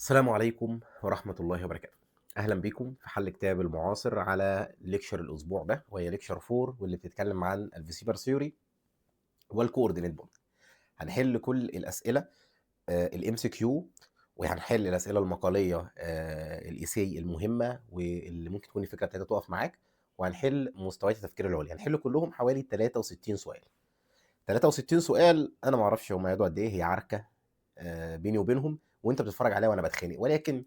السلام عليكم ورحمة الله وبركاته. أهلا بكم في حل كتاب المعاصر على lecture الأسبوع ده، وهي lecture 4 واللي بتتكلم عن ال VSEPR theory وال coordinate bond. هنحل كل الأسئلة ال MCQ، وهنحل الأسئلة المقالية ال essay المهمة واللي ممكن تكون الفكرة بتاعتها تقف معاك، وهنحل مستويات التفكير العليا. هنحل كلهم حوالي 63 سؤال. 63 سؤال أنا ما أعرفش هم هيقعدوا قد إيه، هي عركة بيني وبينهم وأنت بتتفرج عليها وأنا بتخانق، ولكن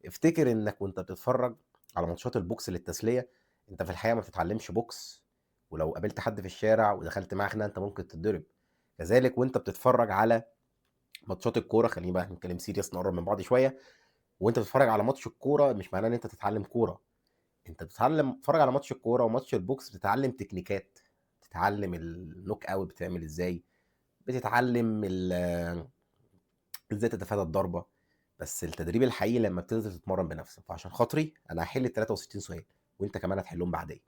افتكر انك وانت بتتفرج على ماتشات البوكس للتسليه انت في الحقيقة ما بتتعلمش بوكس، ولو قابلت حد في الشارع ودخلت معاه خناقه انت ممكن تتضرب. كذلك وانت بتتفرج على ماتشات الكورة، خلينا بقى نتكلم serious نقرب من بعض شوية، وانت بتتفرج على ماتش الكورة مش معناه ان انت تتعلم كورة، انت بتتفرج على ماتش الكورة وماتش البوكس بتتعلم تكنيكات، بتتعلم ال knock out بتعمل ازاي، بتتعلم ازاي تتفادى الضربة. بس التدريب الحقيقي لما بتنزل تتمرن بنفسك. فعشان خاطري انا هحل ال 63 سؤال وانت كمان هتحلهم بعدين،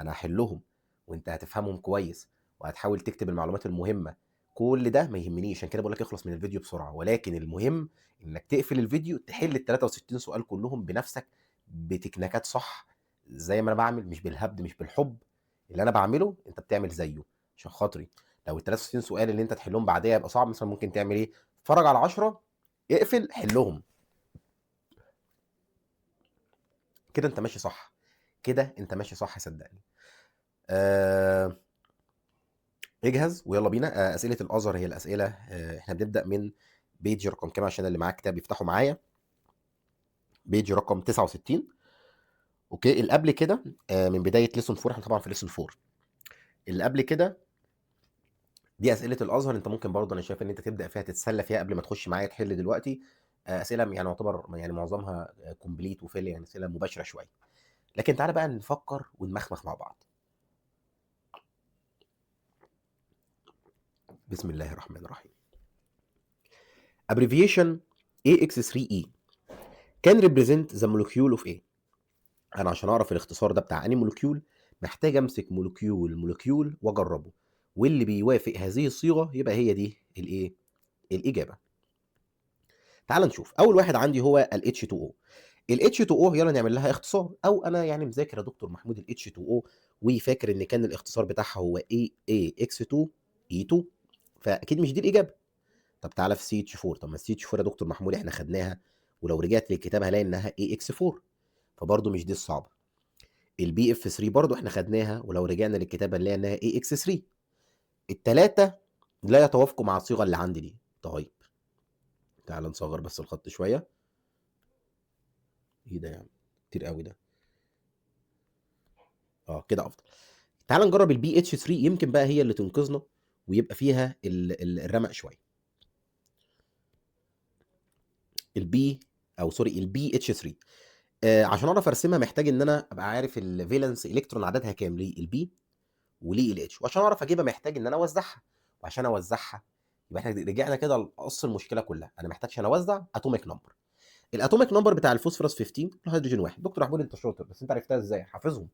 انا هحلهم وانت هتفهمهم كويس وهتحاول تكتب المعلومات المهمة. كل ده ما يهمنيش، عشان كده بقول لك اخلص من الفيديو بسرعة، ولكن المهم انك تقفل الفيديو تحل ال 63 سؤال كلهم بنفسك بتكنيكات صح زي ما انا بعمل، مش بالهبد مش بالحب. اللي انا بعمله انت بتعمل زيه. عشان خاطري لو ال 63 سؤال اللي انت تحلهم بعديها يبقى صعب، مثلا ممكن تعمل ايه؟ اتفرج على 10 اقفل حلهم كده، انت ماشي صح، كده انت ماشي صح صدقني. اجهز ويلا بينا. اسئلة الازهر هي الاسئلة. احنا بنبدا من page رقم كام عشان اللي معاه كتاب يفتحه معايا؟ page رقم 69. okay، اللي قبل كده من بداية lesson 4، احنا طبعا في lesson 4. اللي قبل كده دي اسئلة الازهر، انت ممكن برضه انا شايف ان انت تبدا فيها تتسلى فيها قبل ما تخش معايا تحل دلوقتي. اسئلة يعني يعتبر يعني معظمها complete و fill، يعني اسئلة مباشرة شوية. لكن تعالى بقى نفكر ونمخمخ مع بعض. بسم الله الرحمن الرحيم. Abbreviation AX3E can represent the molecule of A. انا عشان اعرف الاختصار ده بتاع انهي molecule محتاج امسك molecule واجربه، واللي بيوافق هذه الصيغة يبقى هي دي الايه؟ الاجابة. تعال نشوف. اول واحد عندي هو ال H2O. ال H2O يلا نعمل لها اختصار، او انا يعني مذاكر يا دكتور محمود ال H2O وفاكر ان كان الاختصار بتاعها هو AAX2E2، فاكيد مش دي الاجابة. طب تعالى في CH4. طب ما CH4 يا دكتور محمود احنا خدناها، ولو رجعت للكتاب هلاقي انها AX4، فبرضه مش دي الصعبة. ال BF3 برضه احنا خدناها، ولو رجعنا للكتاب هنلاقي انها AX3. التلاتة لا يتوافقوا مع الصيغة اللي عندي دي. طيب تعال نصغر بس الخط شوية. ايه ده يعني؟ كتير قوي ده. كده افضل. تعال نجرب ال BH3، يمكن بقى هي اللي تنقذنا ويبقى فيها الرمق شوية. ال B او sorry ال BH3. عشان اعرف ارسمها محتاج ان انا ابقى عارف ال valence electron عددها كام لل B وليه ال H، وعشان اعرف اجيبها محتاج ان انا اوزعها، وعشان اوزعها يبقى احنا رجعنا كده لاصل المشكلة كلها. انا محتاج عشان اوزع atomic number. ال atomic number بتاع الفوسفورس 15 الهيدروجين 1. دكتور محمود انت شاطر، بس انت عرفتها ازاي؟ حافظهم.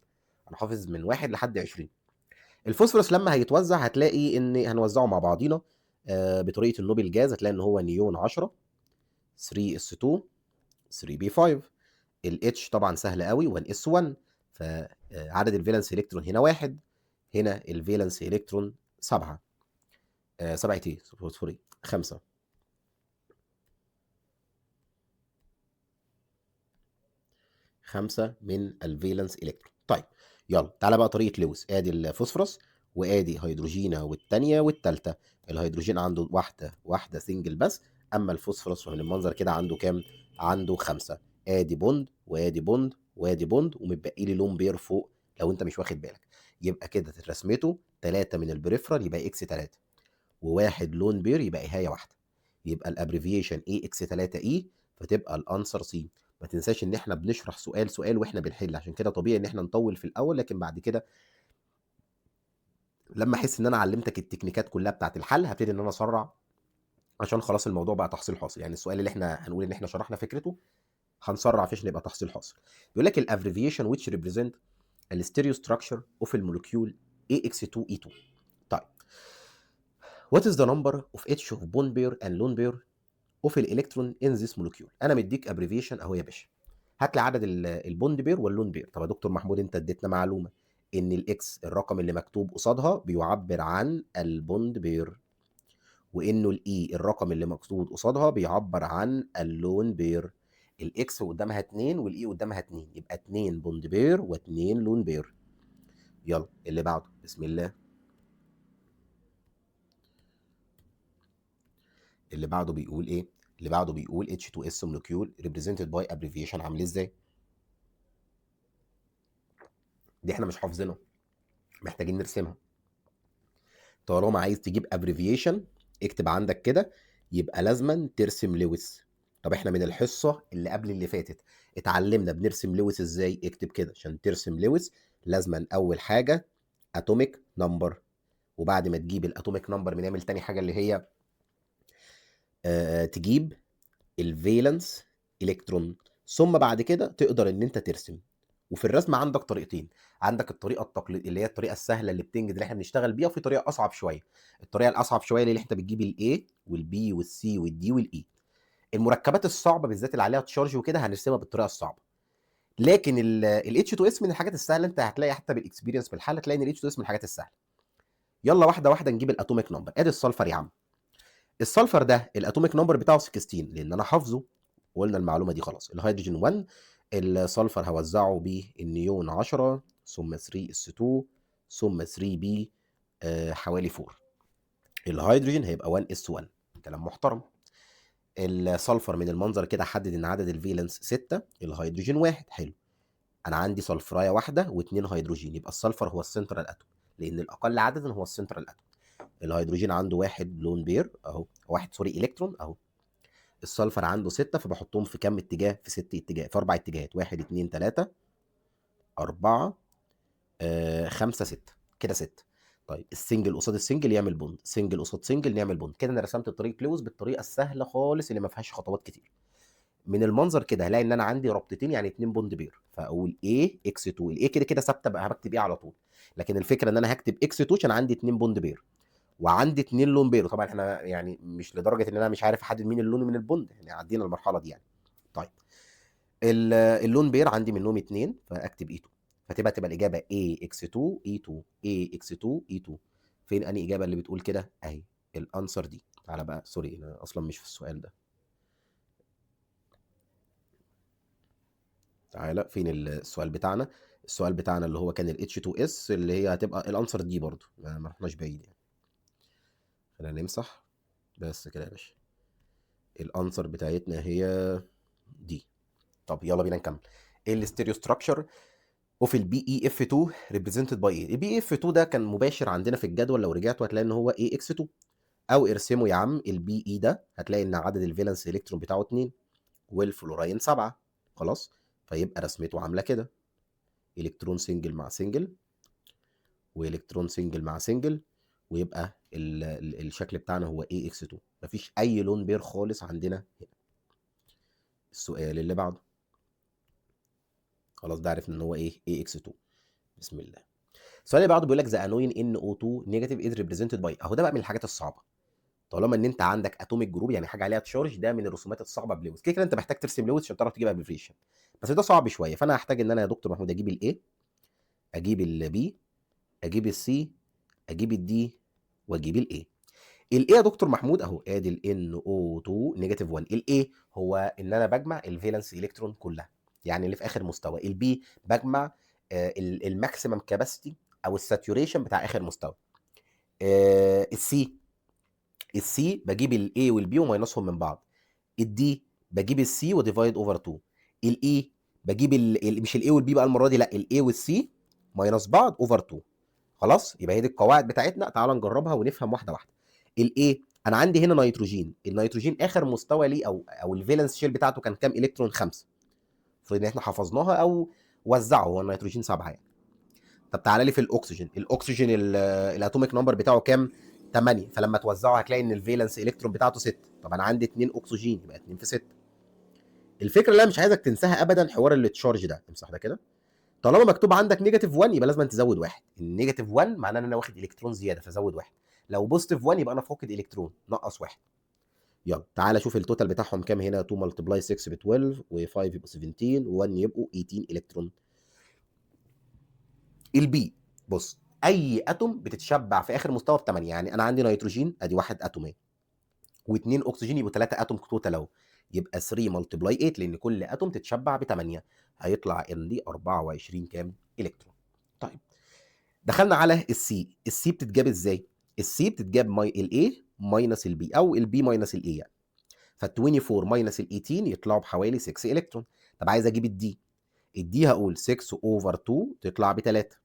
انا حافظ من 1 لحد 20. الفوسفورس لما هيتوزع هتلاقي ان هنوزعه مع بعضينا بطريقة ال noble gas. هتلاقي ان هو نيون 10 3 s 2 3 p 5. ال H طبعا سهل قوي 1 s 1، فعدد ال valence electron هنا 1، هنا ال valence electron 7، 7 ايه sorry 5. 5 من ال valence electron. طيب يلا تعالى بقى طريقه لويس. ادي الفوسفورس وادي هيدروجينه والثانية والثالثة. الهيدروجين عنده واحدة single بس، اما الفوسفورس فمن المنظر كده عنده كام؟ عنده 5. ادي bond وادي bond وادي bond، ومتبقي لي lone pair فوق لو انت مش واخد بالك. يبقى كده رسمته 3 من ال peripheral يبقى X 3، وواحد lone pair يبقى اهايه واحدة، يبقى ال abbreviation AX 3 E، فتبقى ال answer C. ما تنساش ان احنا بنشرح سؤال سؤال واحنا بنحل، عشان كده طبيعي ان احنا نطول في الاول، لكن بعد كده لما احس ان انا علمتك التكنيكات كلها بتاعت الحل هبتدي ان انا اسرع، عشان خلاص الموضوع بقى تحصيل حاصل. يعني السؤال اللي احنا هنقول ان احنا شرحنا فكرته هنسرع فيه عشان يبقى تحصيل حاصل. بيقول لك ال abbreviation which represent ال stereo structure of ال molecule AX2E2. طيب what is the number of each of bond pair and lone pair of ال electron in this molecule. انا مديك abbreviation اهو يا باشا، هات لي عدد ال bond pair وال lone pair. طب يا دكتور محمود انت اديتنا معلومة ان ال X الرقم اللي مكتوب قصادها بيعبر عن ال bond pair، وانه ال E الرقم اللي مكتوب قصادها بيعبر عن ال lone pair. ال X قدامها 2 وال E قدامها 2، يبقى 2 bond pair و2 lone pair. يلا اللي بعده، بسم الله. اللي بعده بيقول ايه؟ اللي بعده بيقول H2S molecule represented by abbreviation عامل ازاي؟ دي احنا مش حافظينها، محتاجين نرسمها. طالما عايز تجيب abbreviation اكتب عندك كده، يبقى لازما ترسم لويس. طب احنا من الحصة اللي قبل اللي فاتت اتعلمنا بنرسم لويس ازاي. اكتب كده عشان ترسم لويس لازما اول حاجة atomic number، وبعد ما تجيب ال atomic number بنعمل تاني حاجة اللي هي تجيب ال valence electron، ثم بعد كده تقدر ان انت ترسم. وفي الرسم عندك طريقتين، عندك الطريقة التقليدية اللي هي الطريقة السهلة اللي بتنجز اللي احنا بنشتغل بيها، وفي طريقه اصعب شوية. الطريقة الاصعب شوية اللي انت بتجيب الاي والبي والسي والدي والاي. المركبات الصعبة بالذات اللي عليها charge وكده هنرسمها بالطريقة الصعبة، لكن ال H2S من الحاجات السهلة. انت هتلاقي حتى بال experience في الحالة تلاقي ان ال H2S من الحاجات السهلة. يلا واحدة واحدة نجيب ال atomic number. ادي ال sulfur يا عم. ال sulfur ده ال atomic number بتاعه 16 لان انا حافظه وقلنا المعلومة دي خلاص. الهيدروجين 1، ال sulfur هوزعه بالنيون 10 ثم 3 s 2 ثم 3 p حوالي 4. الهيدروجين هيبقى 1 s 1، كلام محترم. ال sulfur من المنظر كده حدد ان عدد ال valence 6، الهيدروجين 1. حلو، انا عندي سلفرايه واحدة واثنين هيدروجين، يبقى ال sulfur هو ال central atom لان الاقل عددا هو ال central atom. الهيدروجين عنده 1 lone pair اهو، 1 sorry الكترون اهو. ال sulfur عنده 6، فبحطهم في كام اتجاه؟ في 6 اتجاه، في 4 اتجاهات، 1 2 3 4 5 6 كده 6. طيب ال single قصاد ال single يعمل bond، single قصاد single نعمل bond. كده انا رسمت الطريق لويس بالطريقة السهلة خالص اللي ما فيهاش خطوات كتير. من المنظر كده هلاقي ان انا عندي رابطتين يعني 2 bond pair، فاقول A X 2. ال A كده كده ثابتة بقى، هبكتب A على طول، لكن الفكرة ان انا هكتب X 2 عشان عندي 2 bond pair وعندي 2 lone pair. وطبعا احنا يعني مش لدرجة ان انا مش عارف احدد مين ال lone من ال bond، يعني عدينا المرحلة دي يعني. طيب ال lone pair عندي منهم 2، فاكتب E 2، فتبقى الاجابة A X 2 E 2 A X 2 E 2. فين انهي اجابه اللي بتقول كده؟ اهي ال answer دي. تعالى بقى، sorry انا اصلا مش في السؤال ده. تعالى فين السؤال بتاعنا؟ السؤال بتاعنا اللي هو كان ال H2S اللي هي هتبقى ال answer دي برضو، ما رحناش بعيد يعني. خلينا نمسح بس كده يا باشا. ال answer بتاعتنا هي دي. طب يلا بينا نكمل. ايه ال stereo structure of ال BeF 2 represented by ايه؟ ال BeF 2 ده كان مباشر عندنا في الجدول، لو رجعتوا هتلاقي ان هو AX 2، او ارسمه يا عم ال Be ده، هتلاقي ان عدد ال valence electron بتاعه 2 والفلوراين 7، خلاص؟ فيبقى رسمته عامله كده، الكترون single مع single والكترون single مع single، ويبقى الشكل بتاعنا هو AX 2. مفيش اي lone pair خالص عندنا هنا. السؤال اللي بعده خلاص ده عرفنا ان هو ايه؟ AX 2. بسم الله. السؤال اللي بعده بيقول لك the anion NO 2 negative is represented by. اهو ده بقى من الحاجات الصعبة. طالما ان انت عندك atomic group يعني حاجة عليها charge، ده من الرسومات الصعبة بلويس. كده كده انت محتاج ترسم لويس عشان تعرف تجيب abbreviation، بس ده صعب شوية. فانا هحتاج ان انا يا دكتور محمود اجيب ال A، اجيب ال B، اجيب ال C، اجيب ال D، واجيب ال A. ال A يا دكتور محمود اهو، ادي ال NO 2 negative 1. ال A هو ان انا بجمع ال valence electron كلها، يعني اللي في اخر مستوى. ال B بجمع ال maximum capacity او ال saturation بتاع اخر مستوى. ال C بجيب ال A وال B و minus هم من بعض. ال D بجيب ال C و divide over 2. ال E بجيب مش ال A وال B بقى المرة دي، لا ال A وال C minus بعض over 2. خلاص، يبقى هي دي القواعد بتاعتنا. تعال نجربها ونفهم واحدة واحدة. ال A انا عندي هنا نيتروجين، النيتروجين اخر مستوى ليه او ال valence shell بتاعته كان كام الكترون؟ 5. المفروض ان احنا حفظناها او وزعه، هو النيتروجين 7 يعني. طب تعالى لي في الاكسجين، الاكسجين ال atomic number بتاعه كام؟ 8. فلما توزعه هتلاقي ان ال valence electron بتاعته 6. طب انا عندي 2 اكسجين، يبقى 2 في 6. الفكرة اللي انا مش عايزك تنساها ابدا حوار ال charge ده، امسح ده كده. طالما مكتوب عندك negative 1 يبقى لازم تزود 1. ال negative 1 معناه ان انا واخد الكترون زيادة فزود 1. لو positive 1 يبقى انا فاقد الكترون، نقص 1. يلا تعالى شوف ال total بتاعهم كام هنا. 2 multiply 6 ب 12 و5 يبقوا 17 و1 يبقوا 18 الكترون. ال B بص، اي atom بتتشبع في اخر مستوى ب 8، يعني انا عندي نيتروجين ادي واحد atom اهي، واثنين اكسجين يبقوا 3 atom total اهو، يبقى 3 multiply 8 لان كل atom تتشبع ب 8، هيطلع ان دي 24 كام الكترون. طيب دخلنا على ال C. ال C بتتجاب ازاي؟ ال C بتتجاب ال A minus ال B او ال B minus ال A يعني. ف 24 minus ال 18 يطلعوا بحوالي 6 الكترون. طب عايز اجيب ال D، ال D هقول 6 over 2 تطلع ب 3.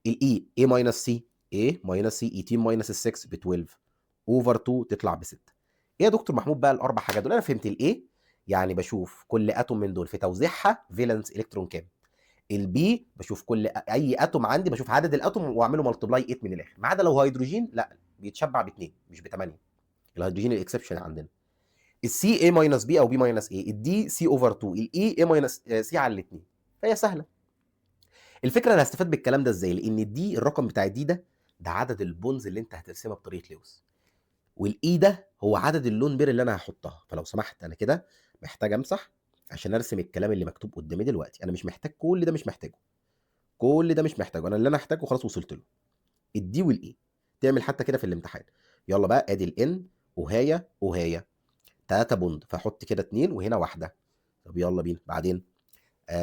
ال E A minus C، A minus C 18 minus 6 ب 12 over 2 تطلع ب 6. ايه يا دكتور محمود بقى الاربع حاجات دول؟ انا فهمت ال A يعني بشوف كل atom من دول في توزيعها valence electron كام. ال B بشوف كل اي atom عندي بشوف عدد ال atom واعمله multiply 8 من الاخر، ما عدا لو هيدروجين لا بيتشبع ب 2 مش ب 8، الهيدروجين ال exception عندنا. ال C A minus B او B minus A، ال D C over 2، ال E A minus C على الاثنين. فهي سهلة. الفكرة انا هستفاد بالكلام ده ازاي؟ لان ال D الرقم بتاع ال D ده عدد ال bonds اللي انت هترسمها بطريقة لويس، وال E ده هو عدد ال lone pair اللي انا هحطها. فلو سمحت انا كده محتاج امسح عشان ارسم الكلام اللي مكتوب قدامي دلوقتي. انا مش محتاج كل ده، مش محتاجه كل ده، مش محتاجه، انا اللي انا احتاجه خلاص وصلت له. ال D وال E تعمل حتى كده في الامتحان. يلا بقى ادي ال N وهايه وهايه 3 bond، فاحط كده 2 وهنا واحدة. طب يلا بينا بعدين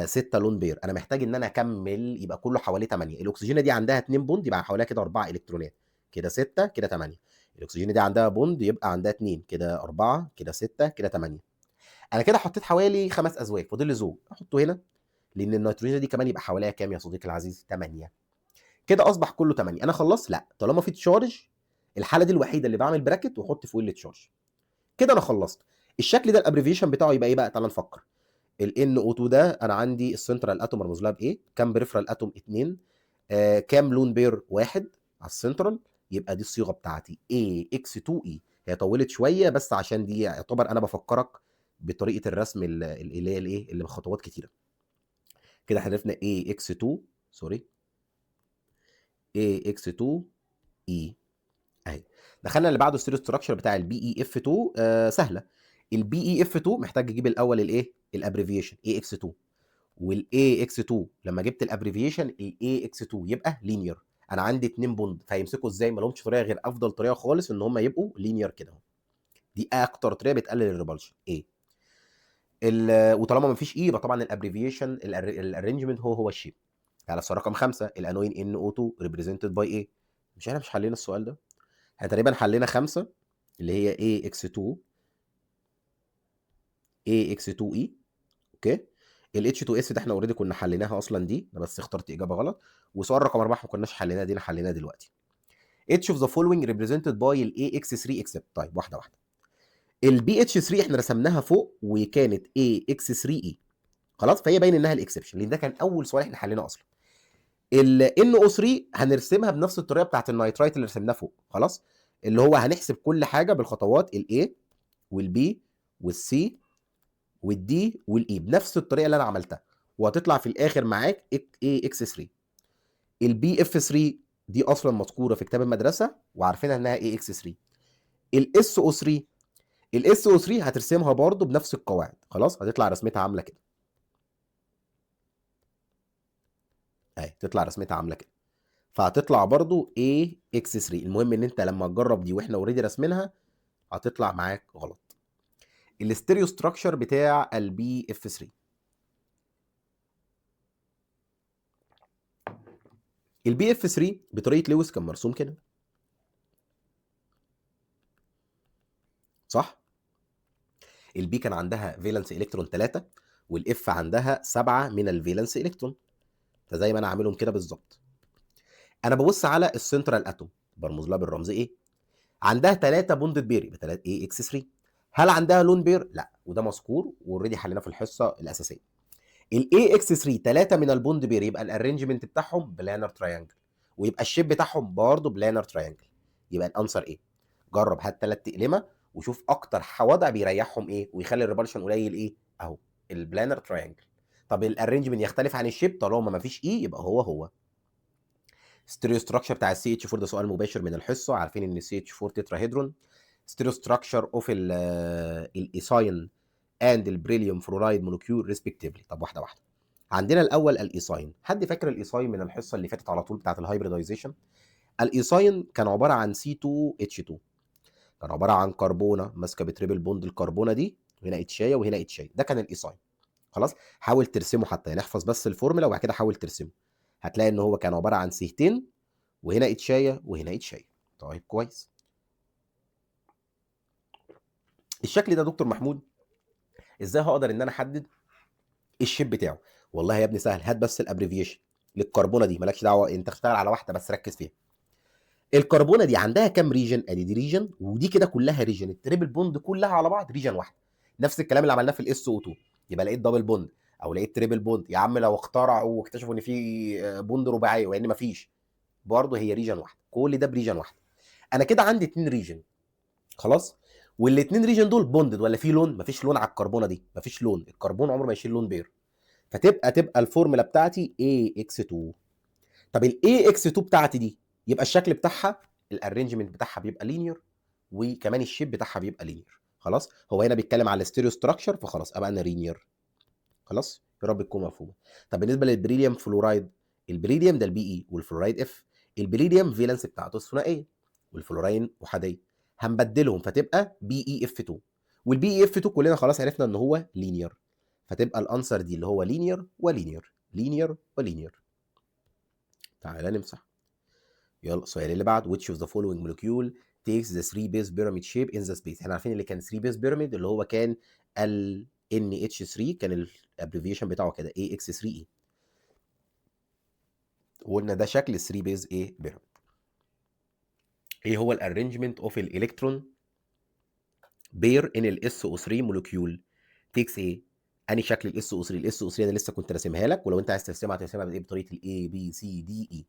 6 lone pair، انا محتاج ان انا اكمل يبقى كله حواليه 8. الاكسجينه دي عندها 2 bond يبقى حواليها كده 4 الكترونات، كده 6 كده 8. الاكسجينه دي عندها bond يبقى عندها 2، كده 4 كده 6 كده 8. انا كده حطيت حوالي 5 ازواج، فاضل لي زوج احطه هنا، لان النيتروجينه دي كمان يبقى حواليها كام يا صديقي العزيز؟ 8. كده اصبح كله 8. انا خلصت؟ لا، طالما في charge الحالة دي الوحيدة اللي بعمل bracket واحط فوق ال charge. كده انا خلصت. الشكل ده ال abbreviation بتاعه يبقى ايه بقى؟ تعال نفكر. ال NO2 ده انا عندي ال central atom مرموز لها بايه؟ كام peripheral atom؟ 2. كام lone pair؟ 1 على السنترال. يبقى دي الصيغة بتاعتي AX2E. هي طولت شوية بس عشان دي يعتبر انا بفكرك بطريقة الرسم اللي هي الايه اللي بخطوات كتيرة. كده احنا عرفنا AX2 sorry AX2E اهي. دخلنا اللي بعده stereo structure بتاع ال BeF2. سهلة. ال BeF2 محتاج اجيب الاول الايه؟ ال abbreviation AX2، وال AX2 لما جبت ال abbreviation ال AX2 يبقى linear. انا عندي 2 bond فهيمسكوا ازاي؟ ما لهمش طريقه غير افضل طريقه خالص ان هم يبقوا linear كده اهو. دي اكتر طريقه بتقلل ال repulsion ايه. وطالما ما فيش E يبقى طبعا ال abbreviation ال arrangement هو ال shape. على السؤال رقم 5 ال anion NO2 represented by ايه؟ مش احنا مش حلينا السؤال ده؟ احنا تقريبا حلينا 5 اللي هي AX2 AX2E. okay ال H2S ده احنا already كنا حليناها اصلا دي، انا بس اخترت اجابه غلط. وسؤال رقم 4 ما كناش حليناها، دي حليناها دلوقتي. Which of the following represented by ال AX3 except. طيب واحدة واحدة. ال BH3 احنا رسمناها فوق وكانت AX3E خلاص، فهي باين انها ال exception لان ده كان اول سؤال احنا حليناه اصلا. ال NO3 هنرسمها بنفس الطريقة بتاعت ال nitrite اللي رسمناها فوق خلاص، اللي هو هنحسب كل حاجة بالخطوات ال A وال B وال C وال D وال E بنفس الطريقة اللي انا عملتها، وهتطلع في الاخر معاك AX3. ال BF3 دي اصلا مذكورة في كتاب المدرسة وعارفينها انها AX3. ال SO3 ال SO3 هترسمها برضو بنفس القواعد خلاص، هتطلع رسمتها عامله كده اهي، تطلع رسمتها عامله كده، فهتطلع برضو AX3. المهم ان انت لما تجرب دي واحنا already راسمينها هتطلع معاك غلط. ال stereo structure بتاع ال BF3، ال BF3 بطريقة لويس كان مرسوم كده صح؟ ال B كان عندها valence electron 3 وال F عندها 7 من ال valence electron، فزي ما انا عاملهم كده بالظبط. انا ببص على ال central atom برمز لها بالرمز A، عندها 3 bonded pair يبقى 3 AX3. هل عندها lone pair؟ لا، وده مذكور و already حليناه في الحصة الاساسية. ال AX3 3 من ال bond pair يبقى ال arrangement بتاعهم planar triangle، ويبقى ال shape بتاعهم برضه planar triangle، يبقى ال answer ايه؟ جرب هات 3 اقلمه وشوف اكتر وضع بيريحهم ايه ويخلي ال repulsion قليل ايه؟ اهو ال planar triangle. طب ال arrangement يختلف عن ال shape طالما ما فيش E يبقى هو هو. stereo structure بتاع ال CH4 ده سؤال مباشر من الحصة، عارفين ان ال CH4 tetrahedron. stereo structure of ال ethyne and ال beryllium fluoride molecule respectively. طب واحدة واحدة. عندنا الاول ال ethyne. حد فاكر ال ethyne من الحصة اللي فاتت على طول بتاعت ال hybridization؟ ال ethyne كان عبارة عن C2H2، كان عبارة عن كربونه ماسكه ب triple bond، الكربونه دي هنا اتشايه وهنا اتشايه، ده كان ال ethyne. خلاص، حاول ترسمه حتى، يعني احفظ بس الفورمولا وبعد كده حاول ترسمه. هتلاقي ان هو كان عبارة عن سيهتين وهنا اتشايه وهنا اتشايه. طيب كويس. الشكل ده دكتور محمود ازاي هقدر ان انا احدد ال shape بتاعه؟ والله يا ابني سهل، هات بس ال abbreviation للكربونه دي، مالكش دعوه انت، اشتغل على واحدة بس ركز فيها. الكربونه دي عندها كام region؟ ادي دي region ودي كده كلها region، ال triple bond كلها على بعض region واحدة. نفس الكلام اللي عملناه في ال SO2، يبقى لقيت double bond او لقيت triple bond. يا عم لو اخترعوا واكتشفوا ان في bond رباعية وان مفيش، برضه هي region واحدة، كل ده ب region واحدة. انا كده عندي 2 region خلاص، والاثنين region دول bonded ولا في lone؟ مفيش lone على الكربونه دي، مفيش lone، الكربون عمره ما يشيل lone pair. فتبقى الفورمولا بتاعتي AX2. طب ال AX2 بتاعتي دي يبقى الشكل بتاعها ال arrangement بتاعها بيبقى linear، وكمان ال shape بتاعها بيبقى linear. خلاص، هو هنا بيتكلم على ال stereo structure، فخلاص ابقى انا linear. خلاص، يا رب تكون مفهومه. طب بالنسبة لل beryllium fluoride، البريليوم ده ال Be وال fluoride F، ال beryllium valence بتاعته الثنائية والفلوراين احادية، هنبدلهم فتبقى BeF2، وال BeF2 كلنا خلاص عرفنا ان هو linear، فتبقى ال answer دي اللي هو linear و linear، linear و linear. تعالى نمسح. يلا السؤال اللي بعد، which of the following molecule takes the 3 base pyramid shape in the space. احنا عارفين اللي كان 3 base pyramid اللي هو كان ال NH3، كان ال abbreviation بتاعه كده AX3E، وقلنا ده شكل 3 base ايه pyramid. ايه هو ال arrangement of ال electron pair in ال SO3 molecule takes ايه؟ انهي شكل ال SO3؟ ال SO3 انا لسه كنت راسمها لك، ولو انت عايز ترسمها هترسمها بايه؟ بطريقة ال A B C D E.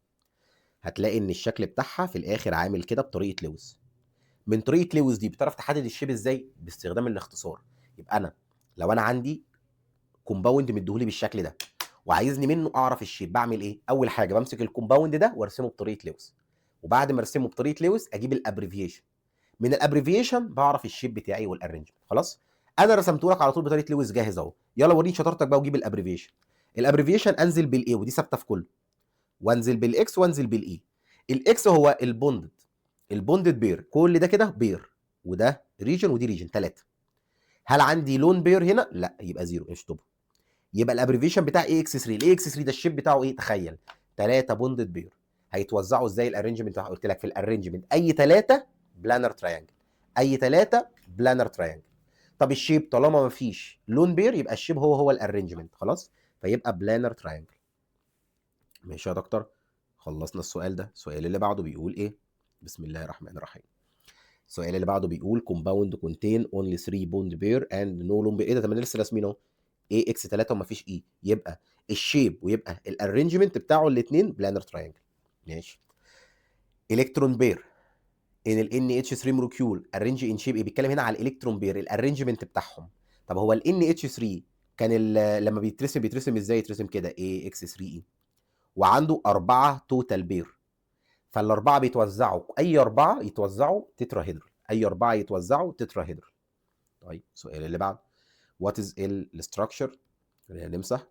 هتلاقي ان الشكل بتاعها في الاخر عامل كده بطريقة لويس. من طريقه لويس دي بتعرف تحدد ال shape ازاي؟ باستخدام الاختصار. يبقى انا لو انا عندي compound مديهولي بالشكل ده وعايزني منه اعرف ال shape، بعمل ايه؟ اول حاجة بمسك ال compound ده وارسمه بطريقة لويس، وبعد ما ارسمه بطريقة لويس اجيب ال abbreviation، من ال abbreviation بعرف ال shape بتاعي وال arrangement. خلاص، انا رسمته لك على طول بطريقة لويس جاهز اهو. يلا وريني شطارتك بقى وجيب ال abbreviation. ال abbreviation انزل بال A ودي ثابتة في كله، وانزل بال X وانزل بال E. ال X هو ال bonded، ال bonded pair، كل ده كده pair، وده region ودي region، 3. هل عندي lone pair هنا؟ لا، يبقى zero، اشطبه. يبقى ال abbreviation بتاع AX3، ال AX3 ده ال shape بتاعه ايه؟ تخيل 3 bonded pair هيتوزعوا ازاي؟ ال arrangement قلت لك في ال arrangement اي 3 planar triangle، اي 3 planar triangle. طب ال shape طالما ما فيش lone pair يبقى ال shape هو هو ال arrangement، خلاص، فيبقى planar triangle. ماشي يا دكتور، خلصنا السؤال ده. السؤال اللي بعده بيقول ايه؟ بسم الله الرحمن الرحيم. السؤال اللي بعده بيقول compound contain only 3 bond pair and no lone pair. ايه ده؟ طب انا لسه راسمينه اهو AX3 ومفيش E، يبقى ال shape ويبقى ال arrangement بتاعه الاثنين planar triangle. ماشي. electron pair in ال NH3 molecule arrange in shape ايه؟ بيتكلم هنا على ال electron pair ال arrangement بتاعهم. طب هو ال NH3 كان لما بيترسم بيترسم ازاي؟ يترسم كده AX3E، وعنده 4 total pair، فالاربعه بيتوزعوا، اي 4 يتوزعوا tetrahedral، اي 4 يتوزعوا tetrahedral. طيب السؤال اللي بعده what is ال structure، خلينا نمسح،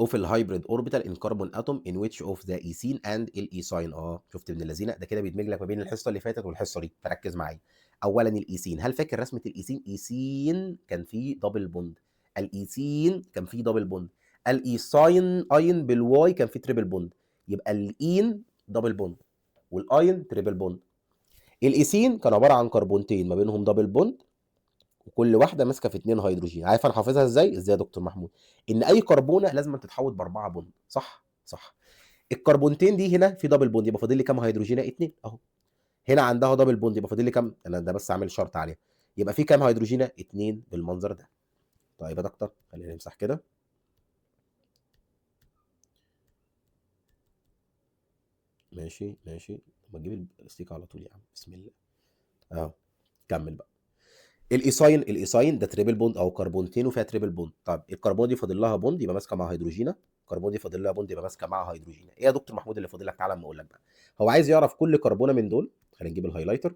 of ال hybrid orbital in carbon atom in which of the ethene and ال ethyne. شفت ابن اللذينه ده كده بيدمج لك ما بين الحصة اللي فاتت والحصه دي، فركز معايا. اولا ال ethene، هل فاكر رسمه ال ethene؟ ethene كان فيه double bond، ال ethene كان فيه double bond، ال ethyne اين بال Y كان فيه triple bond، يبقى ال ene double bond وال yne triple bond. ال ethene كان عبارة عن كربونتين ما بينهم double bond وكل واحدة ماسكه في 2 هيدروجين. عارف انا حافظها ازاي؟ ازاي يا دكتور محمود؟ ان اي كربونه لازم تتحوط ب4 bond، صح؟ صح. الكربونتين دي هنا في double bond، يبقى فاضل لي كام هيدروجينه؟ 2 اهو. هنا عندها double bond، يبقى فاضل لي كام؟ انا ده بس عامل شرط عليها، يبقى في كام هيدروجينه؟ 2 بالمنظر ده. طيب يا دكتور خلينا نمسح كده. ماشي ماشي، ما تجيب الاستيك على طول يا عم، بسم الله. اهو كمل بقى. ال ethyne، ال ethyne ده triple bond او كربونتين وفيها triple bond. طب الكربون دي فاضل لها bond يبقى ماسكه مع هيدروجينه، الكربون دي فاضل لها bond يبقى ماسكه مع هيدروجينه. ايه يا دكتور محمود اللي فاضل لك؟ تعالى اما اقول لك بقى. هو عايز يعرف كل كربونه من دول. خلينا نجيب ال highlighter.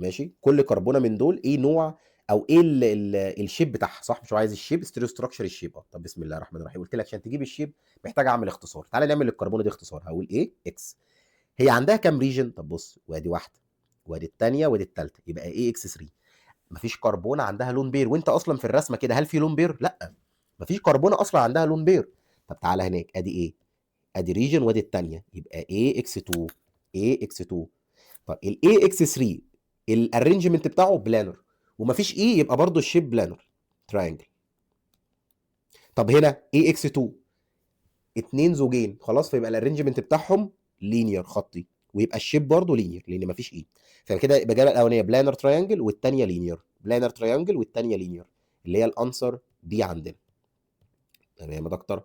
ماشي، كل كربونه من دول ايه نوع او ايه ال ال ال shape بتاعها، صح؟ مش هو عايز ال shape، stereo structure ال shape. طب بسم الله الرحمن الرحيم، قلت لك عشان تجيب ال shape محتاج اعمل اختصار. تعالى نعمل الكربونه دي اختصار. هقول ايه X، هي عندها كام region؟ طب بص، وادي واحدة وادي الثانية وادي الثالثة، يبقى A X 3. مفيش كربونه عندها lone pair، وانت اصلا في الرسمة كده هل في lone pair؟ لا، مفيش كربونه اصلا عندها lone pair. طب تعالى هناك، ادي ايه، ادي region وادي الثانية، يبقى A X 2، A X 2. طب ال A X 3 ال arrangement بتاعه planar ومفيش E، يبقى برضو ال shape planar triangle. طب هنا A X 2 اتنين زوجين خلاص، فيبقى ال arrangement بتاعهم linear خطي، ويبقى ال shape برضو linear لان مفيش E. فكده يبقى الاجابة الاولانية planar triangle والثانية linear، planar triangle والثانية linear، اللي هي ال answer D عندنا. تمام يا دكتور.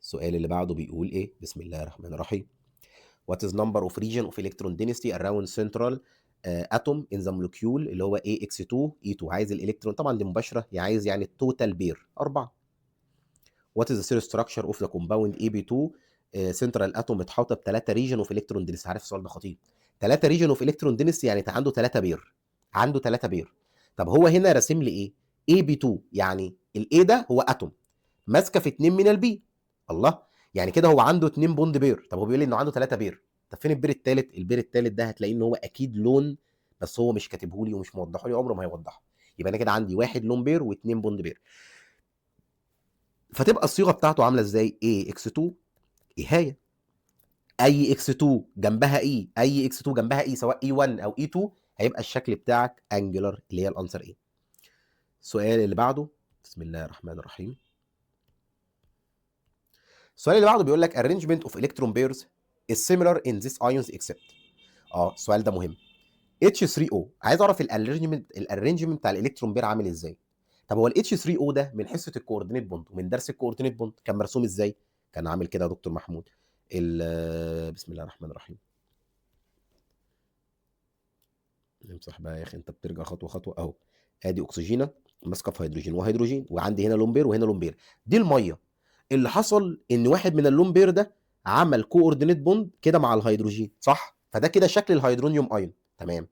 السؤال اللي بعده بيقول ايه؟ بسم الله الرحمن الرحيم. What is number of region of electron density around central atom in the molecule اللي هو AX2 E2. عايز الالكترون، طبعا دي مباشرة، يعني عايز يعني ال total pair 4. What is the stereo structure of the compound AB2 central atom متحوطه ب 3 region of electron density. عارف السؤال ده خطير. 3 region of electron density يعني عنده 3 pair، عنده 3 pair. طب هو هنا راسم لي ايه؟ AB2، يعني ال A ده هو atom ماسكه في 2 من ال B. الله، يعني كده هو عنده 2 bond pair. طب هو بيقول لي انه عنده 3 pair. طب فين ال pair الثالث؟ ال pair الثالث ده هتلاقيه ان هو اكيد lone، بس هو مش كاتبه لي ومش موضحة لي، عمره ما هيوضحه. يبقى انا كده عندي واحد lone pair واثنين bond pair. فتبقى الصيغة بتاعته عامله ازاي؟ A X 2 ايه هي اي X 2 جنبها E، اي X 2 جنبها E، سواء E 1 او E 2، هيبقى الشكل بتاعك angular اللي هي ال answer A. السؤال اللي بعده، بسم الله الرحمن الرحيم. السؤال اللي بعده بيقول لك arrangement of electron pairs is similar in these ions except. السؤال ده مهم. H3O، عايز اعرف ال arrangement بتاع ال electron pair عامل ازاي. طب هو ال H3O ده من حصة ال coordinate bond ومن درس ال coordinate bond كان مرسوم ازاي؟ كان عامل كده يا دكتور محمود. بسم الله الرحمن الرحيم. امسح بقى يا اخي، انت بترجع خطوة خطوة اهو. ادي اكسجينه ماسكه في هيدروجين وهيدروجين، وعندي هنا lone pair وهنا lone pair. دي المية. اللي حصل ان واحد من ال lone pair ده عمل coordinate bond كده مع الهيدروجين، صح؟ فده كده شكل ال hydronium ion. تمام.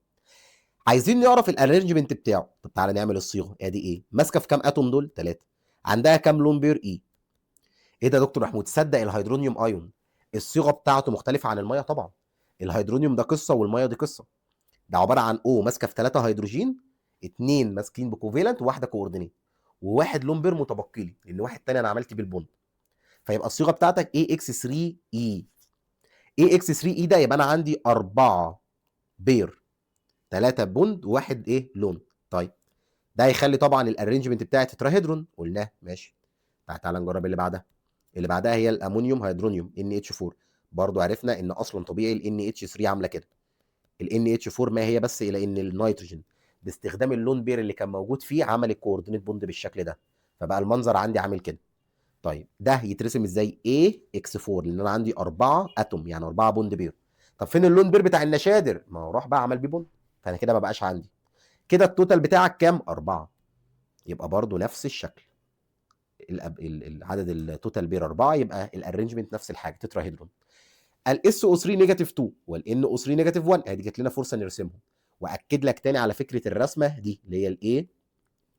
عايزين نعرف ال arrangement بتاعه. طب تعالى نعمل الصيغة. ادي ايه؟ ماسكه في كام atom دول؟ 3. عندها كام lone pair؟ E. ايه ده يا دكتور محمود؟ تصدق ال hydronium ion الصيغة بتاعته مختلفة عن المية؟ طبعا ال hydronium ده قصة والمية دي قصة. ده عبارة عن O ماسكه في 3 هيدروجين، 2 ماسكين ب covalent وواحدة coordinate، وواحد lone pair متبقي لي لان واحد تاني انا عملت بيه ال bond. فيبقى الصيغة بتاعتك A X 3 E. A X 3 E ده يبقى انا عندي 4 pair، 3 bond وواحد ايه lone. طيب ده هيخلي طبعا ال arrangement بتاعي tetrahedron، قلناه ماشي. تعالى نجرب اللي بعدها. اللي بعدها هي ال ammonium hydronium NH 4. برضو عرفنا ان اصلا طبيعي ال NH 3 عامله كده. ال NH 4 ما هي بس الى ان النيتروجين باستخدام ال lone pair اللي كان موجود فيه عمل ال coordinate bond بالشكل ده، فبقى المنظر عندي عامل كده. طيب ده يترسم ازاي؟ A X 4، لان انا عندي 4 atom يعني 4 bond pair. طب فين ال lone pair بتاع النشادر؟ ما هو راح بقى عمل بيه bond، فانا كده ما بقاش عندي. كده ال total بتاعك كام؟ 4. يبقى برضو نفس الشكل، العدد ال total pair 4، يبقى ال arrangement نفس الحاجة tetrahedron. ال SO 3 negative 2 وال NO 3 negative 1، ادي جت لنا فرصة نرسمهم. واكد لك تاني على فكرة الرسمة دي اللي هي ال A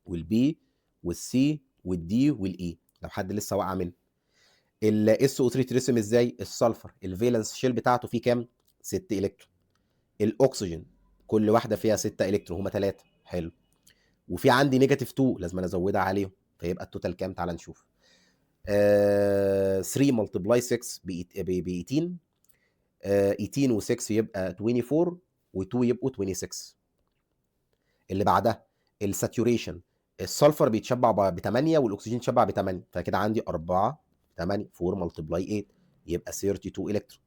وال B وال C وال D وال E، لو حد لسه واقع منه. ال SO 3 ترسم ازاي؟ ال sulfur ال valence shell بتاعته فيه كام؟ 6 الكترون. الاكسجين كل واحدة فيها 6 الكترون، هما 3. حلو. وفي عندي negative 2 لازم انا ازودها عليهم، فيبقى ال total كام؟ تعال نشوف. 3 multiply 6 ب 18، 18 و6 يبقى 24، و2 يبقوا 26. اللي بعدها ال saturation، ال sulfur بيتشبع ب 8 والاكسجين يتشبع ب 8، فكده عندي 4 8، 4 multiply 8 يبقى 32 الكترون.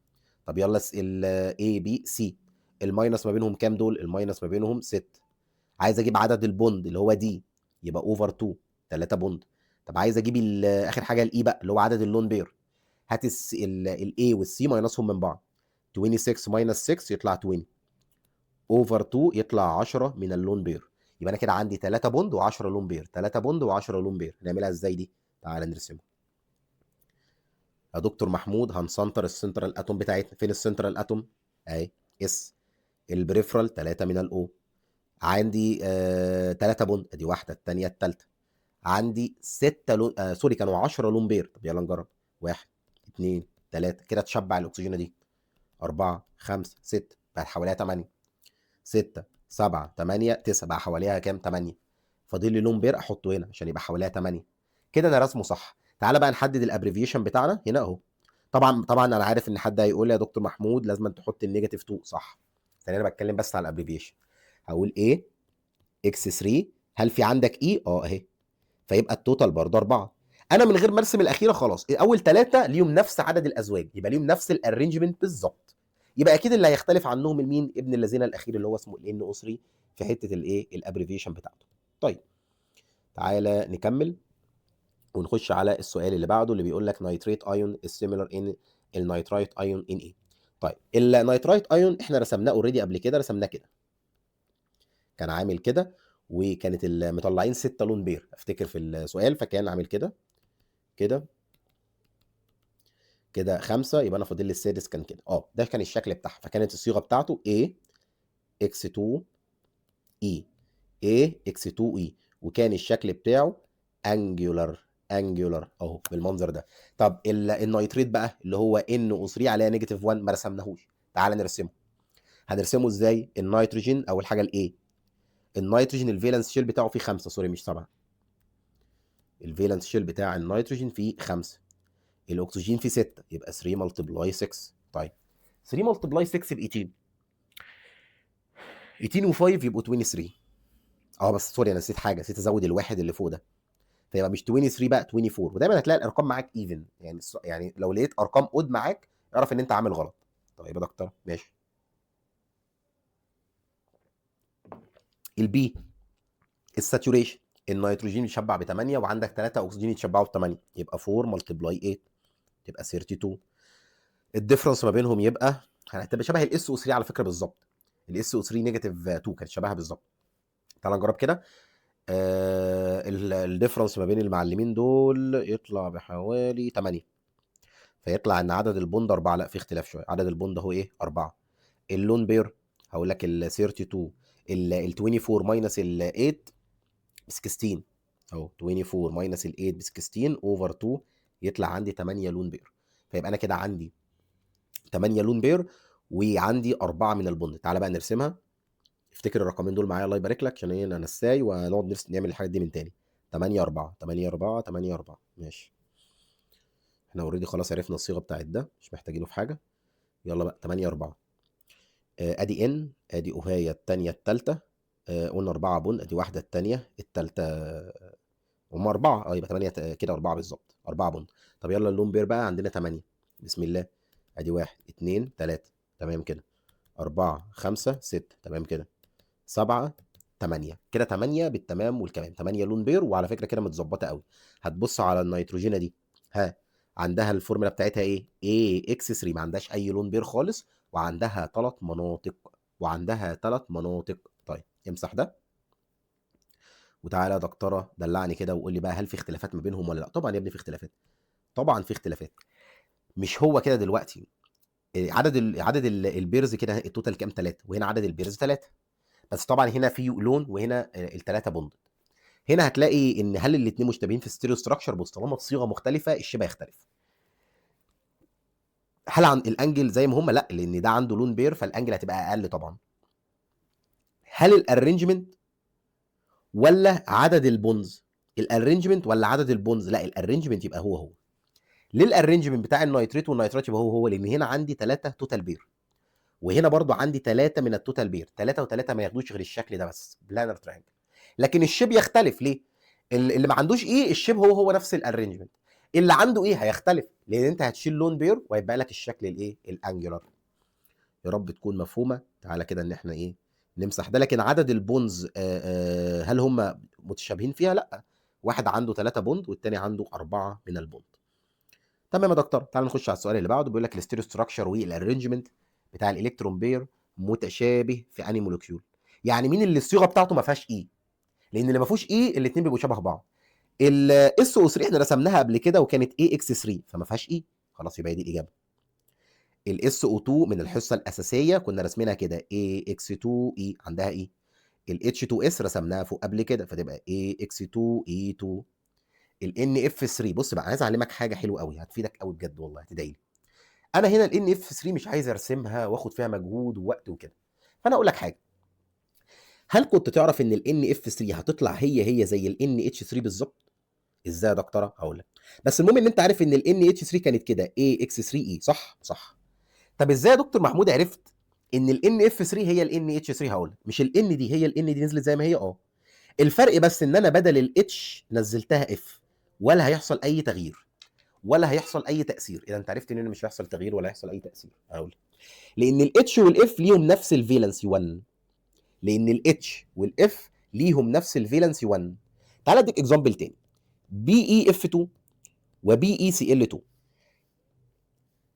طب يلا ال A B C، ال minus ما بينهم كام دول؟ ال minus ما بينهم 6. عايز اجيب عدد ال bond اللي هو D، يبقى over 2، 3 bond. طب عايز اجيب اخر حاجة ال E بقى اللي هو عدد ال lone pair، هات ال A وال C minus هم من بعض، 26 minus 6 يطلع 20، over 2 يطلع 10 من ال lone pair. يبقى انا كده عندي 3 bond و10 lone pair، 3 bond و10 lone pair. نعملها ازاي دي؟ تعال نرسمها. يا دكتور محمود هن center ال central atom بتاعتنا. فين ال central atom؟ اهي S. ال peripheral 3 من ال O. عندي 3 bond، ادي واحدة، الثانية، الثالثة. عندي 6 lone sorry كانوا 10 lone pair. طب يلا نجرب، 1 2 3 كده تشبع الاكسجينه دي، 4 5 6 بقت حواليها 8، 6 7 8 9 بقى حواليها كام؟ 8. فاضل لي lone pair احطه هنا عشان يبقى حواليها 8. كده انا رسمه صح. تعالى بقى نحدد ال abbreviation بتاعنا هنا اهو. طبعا انا عارف ان حد هيقول لي يا دكتور محمود لازم تحط ال negative 2، صح، ثانيا انا بتكلم بس على ال abbreviation. هقول A X 3، هل في عندك E؟ اهي، فيبقى ال total برضه 4. انا من غير ما ارسم الاخيرة خلاص، اول 3 ليهم نفس عدد الازواج، يبقى ليهم نفس ال arrangement بالظبط. يبقى اكيد اللي هيختلف عنهم المين؟ ابن الذين الاخير اللي هو اسمه ال NO 3 في حتة الايه؟ ال abbreviation بتاعته. طيب تعالى نكمل ونخش على السؤال اللي بعده اللي بيقول لك nitrate ion is similar in ال nitrite ion in ايه. طيب ال nitrite ion احنا رسمناه already قبل كده، رسمناه كده، كان عامل كده، وكانت مطلعين 6 lone pair افتكر في السؤال، فكان عامل كده كده كده 5، يبقى انا فاضل لي السادس كان كده. ده كان الشكل بتاعها، فكانت الصيغة بتاعته A X2 E، A X2 E، وكان الشكل بتاعه angular، angular اهو بالمنظر ده. طب ال nitrate بقى اللي هو NO3 عليها negative 1 ما رسمناهوش، تعال نرسمه. هنرسمه ازاي؟ النيتروجين اول حاجة ال A، النيتروجين ال valence shell بتاعه فيه 5، sorry مش 7، ال valence shell بتاع النيتروجين فيه 5، الاكسجين فيه 6، يبقى 3 multiply 6. طيب 3 multiply 6 ب 18، 18 و5 يبقوا 23. بس sorry انا نسيت حاجة، نسيت ازود الواحد اللي فوق ده، فيبقى مش 23 بقى 24. ودايما هتلاقي الارقام معاك even، يعني لو لقيت ارقام odd معاك اعرف ان انت عامل غلط. طيب يا دكتور ماشي. ال B ال saturation، النيتروجين يتشبع ب 8 وعندك 3 اكسجين يتشبعوا ب 8، يبقى 4 multiply 8 تبقى 32. ال difference ما بينهم يبقى هتبقى شبه ال SO 3 على فكرة بالظبط، ال SO 3 negative 2 كانت شبهها بالظبط. تعال نجرب كده. ال difference ما بين المعلمين دول يطلع بحوالي 8، فيطلع ان عدد ال bond 4، لا في اختلاف شوية، عدد ال bond اهو ايه؟ 4. ال lone pair هقول لك ال 32، ال 24 minus ال 8 ب 16 اهو، 24 minus ال 8 ب 16 over 2 يطلع عندي 8 lone pair. فيبقى انا كده عندي 8 lone pair وعندي 4 من ال bond. تعالى بقى نرسمها، افتكر الرقمين دول معايا الله يبارك لك عشان ايه انا نساي ونقعد نعمل الحاجات دي من تاني. 8 4 8 4 8 4، ماشي. احنا already خلاص عرفنا الصيغة بتاعت ده، مش محتاجينه في حاجة. يلا بقى 8 4، ادي N، ادي اوهايه الثانية الثالثة، قلنا 4 bond، ادي واحدة الثانية الثالثة، هم 4، يبقى 8 كده 4 بالظبط، 4 bond. طب يلا ال lone pair بقى عندنا 8، بسم الله، ادي 1 2 3، تمام كده، 4 5 6، تمام كده، 7 8، كده 8 بالتمام والكمام، 8 lone pair. وعلى فكرة كده متظبطه قوي. هتبص على النيتروجينه دي، ها عندها الفورمولا بتاعتها ايه؟ AX 3، ما عندهاش اي lone pair خالص، وعندها 3 مناطق، وعندها 3 مناطق. طيب امسح ده وتعالى يا دكتورة دلعني كده وقول لي بقى هل في اختلافات ما بينهم ولا لا؟ طبعا يا ابني في اختلافات، طبعا في اختلافات. مش هو كده دلوقتي عدد ال pairs كده ال total كام؟ 3، وهنا عدد ال pairs 3، بس طبعا هنا في lone وهنا الثلاثة bond. هنا هتلاقي ان هل الاثنين مشتبهين في stereo structure؟ بص طالما الصيغة مختلفة ال shape هيختلف. هل عن ال angle زي ما هم؟ لا، لان ده عنده lone pair فال angle هتبقى اقل طبعا. هل ال arrangement ولا عدد ال bonds؟ ال arrangement ولا عدد ال bonds؟ لا ال arrangement يبقى هو هو. ليه ال arrangement بتاع ال nitrate وال nitrite يبقى هو هو؟ لان هنا عندي 3 total pair، وهنا برضو عندي 3 من ال total pair، 3 و3 ما ياخدوش غير الشكل ده بس، planar triangle. لكن ال shape يختلف. ليه؟ اللي ما عندوش E ال shape هو هو نفس ال arrangement، اللي عنده E هيختلف، لان انت هتشيل lone pair وهيبقى لك الشكل الايه؟ ال angular. يا رب تكون مفهومه. تعالى كده ان احنا ايه نمسح ده. لكن عدد ال bonds هل هم متشابهين فيها؟ لا، واحد عنده 3 bond والتاني عنده 4 من ال bond. تمام يا دكتور. تعال نخش على السؤال اللي بعده. بيقول لك ال stereo structure وال arrangement بتاع ال electron pair متشابه في انهي molecule؟ يعني مين اللي الصيغة بتاعته ما فيهاش E؟ لان اللي ما فيهوش E الاثنين بيبقوا شبه بعض. ال SO 3 احنا رسمناها قبل كده وكانت AX 3 فما فيهاش E، خلاص يبقى دي الاجابة. ال SO 2 من الحصة الاساسية كنا رسمينها كده AX 2 E عندها E. ال H2S رسمناها فوق قبل كده، فتبقى AX2E2. ال NF3، بص بقى عايز اعلمك حاجة حلوة قوي هتفيدك قوي بجد والله، هتدعي لي. انا هنا ال NF3 مش عايز ارسمها واخد فيها مجهود ووقت وكده، فانا اقول لك حاجة. هل كنت تعرف ان ال NF3 هتطلع هي هي زي ال NH3 بالظبط؟ ازاي يا دكتورة؟ هقول لك. بس المهم ان انت عارف ان ال NH3 كانت كده AX3E، صح؟ صح. طب ازاي يا دكتور محمود عرفت ان ال NF3 هي ال NH3؟ هقول لك. مش ال N دي هي ال N دي نزلت زي ما هي؟ الفرق بس ان انا بدل ال H نزلتها F، ولا هيحصل اي تغيير ولا هيحصل اي تاثير. اذا انت عرفت ان مش هيحصل تغيير ولا هيحصل اي تاثير، هقول لك. لان ال H وال F ليهم نفس ال valency 1، لان ال H وال F ليهم نفس ال valency 1. تعال اديك example تاني، BeF2 و BeCl2.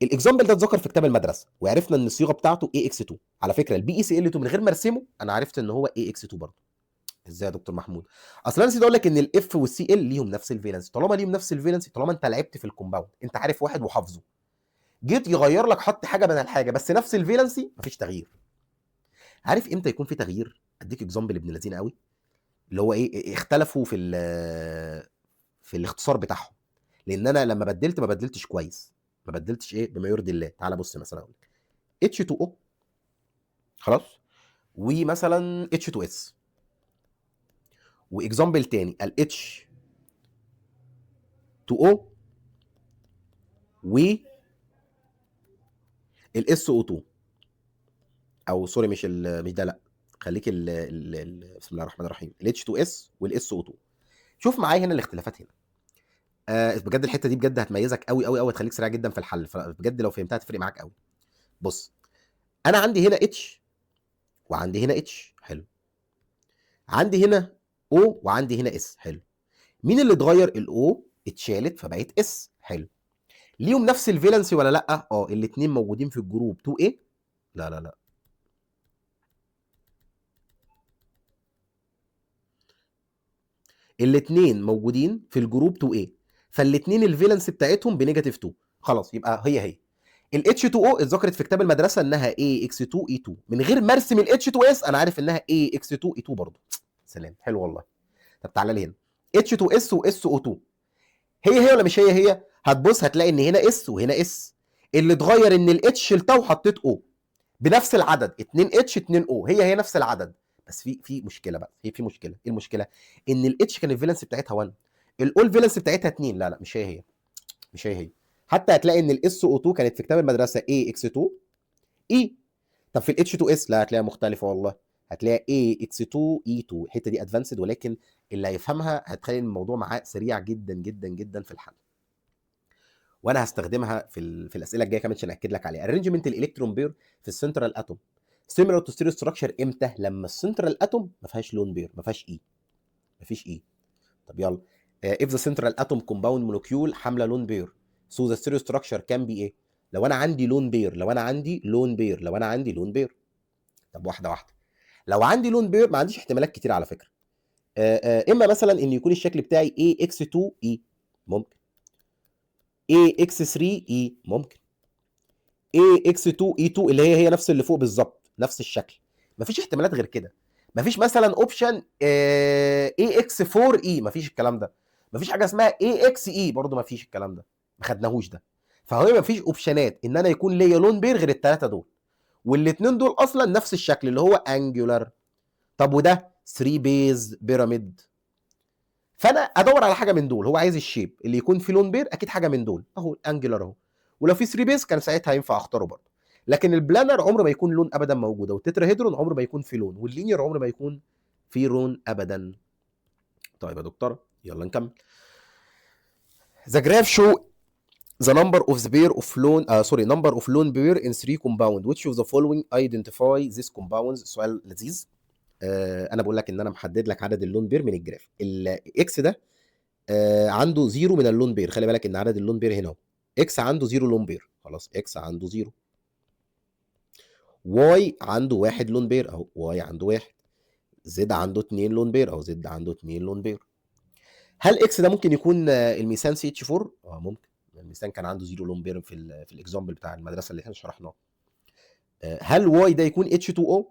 ال example ده اتذكر في كتاب المدرسة وعرفنا ان الصيغة بتاعته AX2. على فكرة ال BeCl2 من غير ما ارسمه انا عرفت ان هو AX2 برضه. ازاي يا دكتور محمود؟ اصل انا نسيت اقول لك ان ال F وال Cl ليهم نفس ال valence. طالما ليهم نفس ال valence، طالما انت لعبت في ال compound، انت عارف واحد وحافظه، جيت يغير لك حط حاجة بدل حاجة بس نفس ال valency، مفيش تغيير. عارف امتى يكون في تغيير؟ اديك example ابن لذينه قوي، اللي هو ايه، اختلفوا في الاختصار بتاعهم. لان انا لما بدلت ما بدلتش كويس، ما بدلتش ايه بما يرضي الله. تعال بص مثلا اقول لك H2O خلاص، ومثلا H2S، و example تاني ال H2O و ال SO2، او sorry مش مش ده، لا خليك ال ال ال بسم الله الرحمن الرحيم، ال H2S وال SO2. شوف معايا هنا الاختلافات هنا. بجد الحتة دي بجد هتميزك قوي قوي قوي، هتخليك سريع جدا في الحل، فبجد لو فهمتها هتفرق معاك قوي. بص انا عندي هنا H وعندي هنا H، حلو. عندي هنا O وعندي هنا S، حلو. مين اللي اتغير؟ ال O اتشالت فبقت S، حلو. ليهم نفس ال valency ولا لا؟ الاثنين موجودين في ال group 2A. لا لا لا، الاثنين موجودين في ال group 2A، فالاثنين ال valence بتاعتهم ب negative 2. خلاص يبقى هي هي. ال H2O اتذكرت في كتاب المدرسة انها AX2E2، من غير ما ارسم ال H2S انا عارف انها AX2E2 برضه. سلام، حلو والله. طب تعالى لي هنا H2S و SO2 هي هي ولا مش هي هي؟ هتبص هتلاقي ان هنا S وهنا S، اللي اتغير ان ال H شلتها وحطيت O بنفس العدد، 2 H 2 O، هي هي نفس العدد. بس في مشكلة بقى، هي في مشكلة. ايه المشكلة؟ ان ال H كان ال valence بتاعتها 1، ال O ال valence بتاعتها 2. لا لا مش هي هي، مش هي هي. حتى هتلاقي ان ال SO2 كانت في كتاب المدرسة AX2 E. طب في ال H2S لا هتلاقيها مختلفة والله، هتلاقي AX2E2. الحتة دي advanced، ولكن اللي هيفهمها هتخلي الموضوع معاه سريع جدا جدا جدا في الحل. وانا هستخدمها في الاسئلة الجاية كمان عشان اكد لك عليها. arrangement ال electron pair في ال central atom similar to stereo structure امتى؟ لما ال central atom ما فيهاش lone pair، ما فيهاش E، ما فيش E. طب يلا، if the central atom compound molecule حامله lone pair so the stereo structure can be ايه؟ لو انا عندي lone pair، لو انا عندي lone pair، لو انا عندي lone pair. طب واحدة واحدة، لو عندي lone pair ما عنديش احتمالات كتير على فكرة. اما مثلا ان يكون الشكل بتاعي AX2E ممكن، AX3E ممكن، AX2E2 اللي هي هي نفس اللي فوق بالظبط، نفس الشكل. مفيش احتمالات غير كده. مفيش مثلا option AX4E، مفيش الكلام ده. مفيش حاجة اسمها AXE برضه، مفيش الكلام ده، ما خدناهوش ده. فهو مفيش option ات ان انا يكون ليا lone pair غير الثلاثة دول، والاثنين دول اصلا نفس الشكل اللي هو angular. طب وده 3 base pyramid. فانا ادور على حاجة من دول. هو عايز ال shape اللي يكون فيه lone pair، اكيد حاجة من دول اهو، ال angular اهو. ولو في 3 base كان ساعتها ينفع اختاره برضه. لكن ال planar عمره ما يكون lone ابدا موجودة، وال tetrahedron عمره ما يكون في lone، وال linear عمره ما يكون في lone ابدا. طيب يا دكتور يلا نكمل. The graph show the number of the pair of lone sorry number of lone pair in three compound, which of the following identify these compounds. سؤال لذيذ. انا بقول لك ان انا محدد لك عدد ال lone pair من ال graph. ال X ده عنده zero من ال lone pair. خلي بالك ان عدد ال lone pair هنا اهو، X عنده zero lone pair، خلاص X عنده zero. Y عنده 1 lone pair اهو، Y عنده 1. Z عنده 2 lone pair اهو، Z عنده 2 lone pair. هل X ده ممكن يكون الميثان CH4؟ ممكن. الميثان كان عنده zero lone pair في ال example بتاع المدرسة اللي احنا شرحناه. هل Y ده يكون H2O؟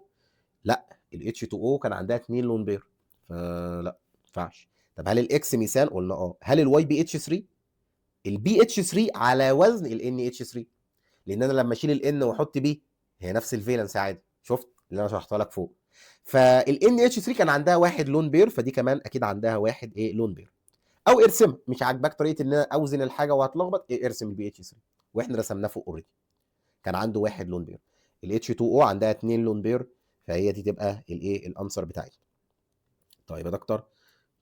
لا، ال H2O كان عندها 2 lone pair، فلا ما ينفعش. طب هل ال X ميثان؟ قلنا اه. هل ال Y BH3؟ ال BH3 على وزن ال NH3، لان انا لما اشيل ال N واحط B هي نفس ال valence عادي، شفت اللي انا شرحتها لك فوق. فال NH3 كان عندها واحد lone pair، فدي كمان اكيد عندها واحد ايه lone pair. او ارسمها، مش عاجباك طريقه ان انا اوزن الحاجة وهتلخبط، إيه ارسم ال BH3 واحنا رسمناه فوق already، كان عنده واحد lone pair. ال H2O عندها 2 lone pair، فهي دي تبقى الايه ال answer بتاعتنا. طيب يا دكتور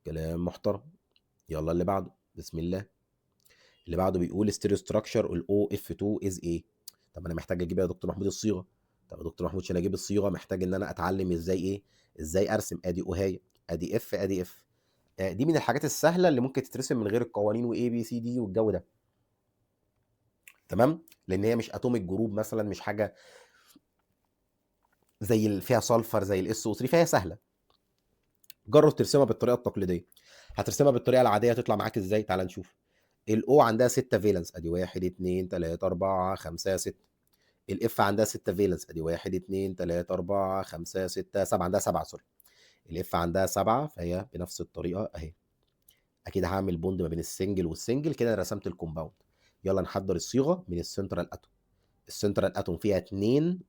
كلام محترم، يلا اللي بعده بسم الله. اللي بعده بيقول stereo structure ال OF2 is ايه. طب انا محتاج اجيب يا دكتور محمود الصيغة. طب يا دكتور محمود عشان اجيب الصيغة محتاج ان انا اتعلم ازاي ايه، ازاي ارسم. ادي O هاي، ادي F، ادي F. دي من الحاجات السهلة اللي ممكن تترسم من غير القوانين و A B C D والجو ده، تمام؟ لان هي مش atomic group مثلا، مش حاجة زي اللي فيها sulfur زي ال SO3، فهي سهلة. جرب ترسمها بالطريقة التقليدية. هترسمها بالطريقة العادية تطلع معاك ازاي؟ تعال نشوف. ال O عندها 6 valence، ادي 1 2 3 4 5 6. ال F عندها 6 valence، ادي 1 2 3 4 5 6 7، عندها 7 sorry. ال F عندها 7، فهي بنفس الطريقة اهي. اكيد هعمل bond ما بين ال single وال single، كده انا رسمت ال compound. يلا نحضر الصيغة من ال central atom. ال central atom فيها 2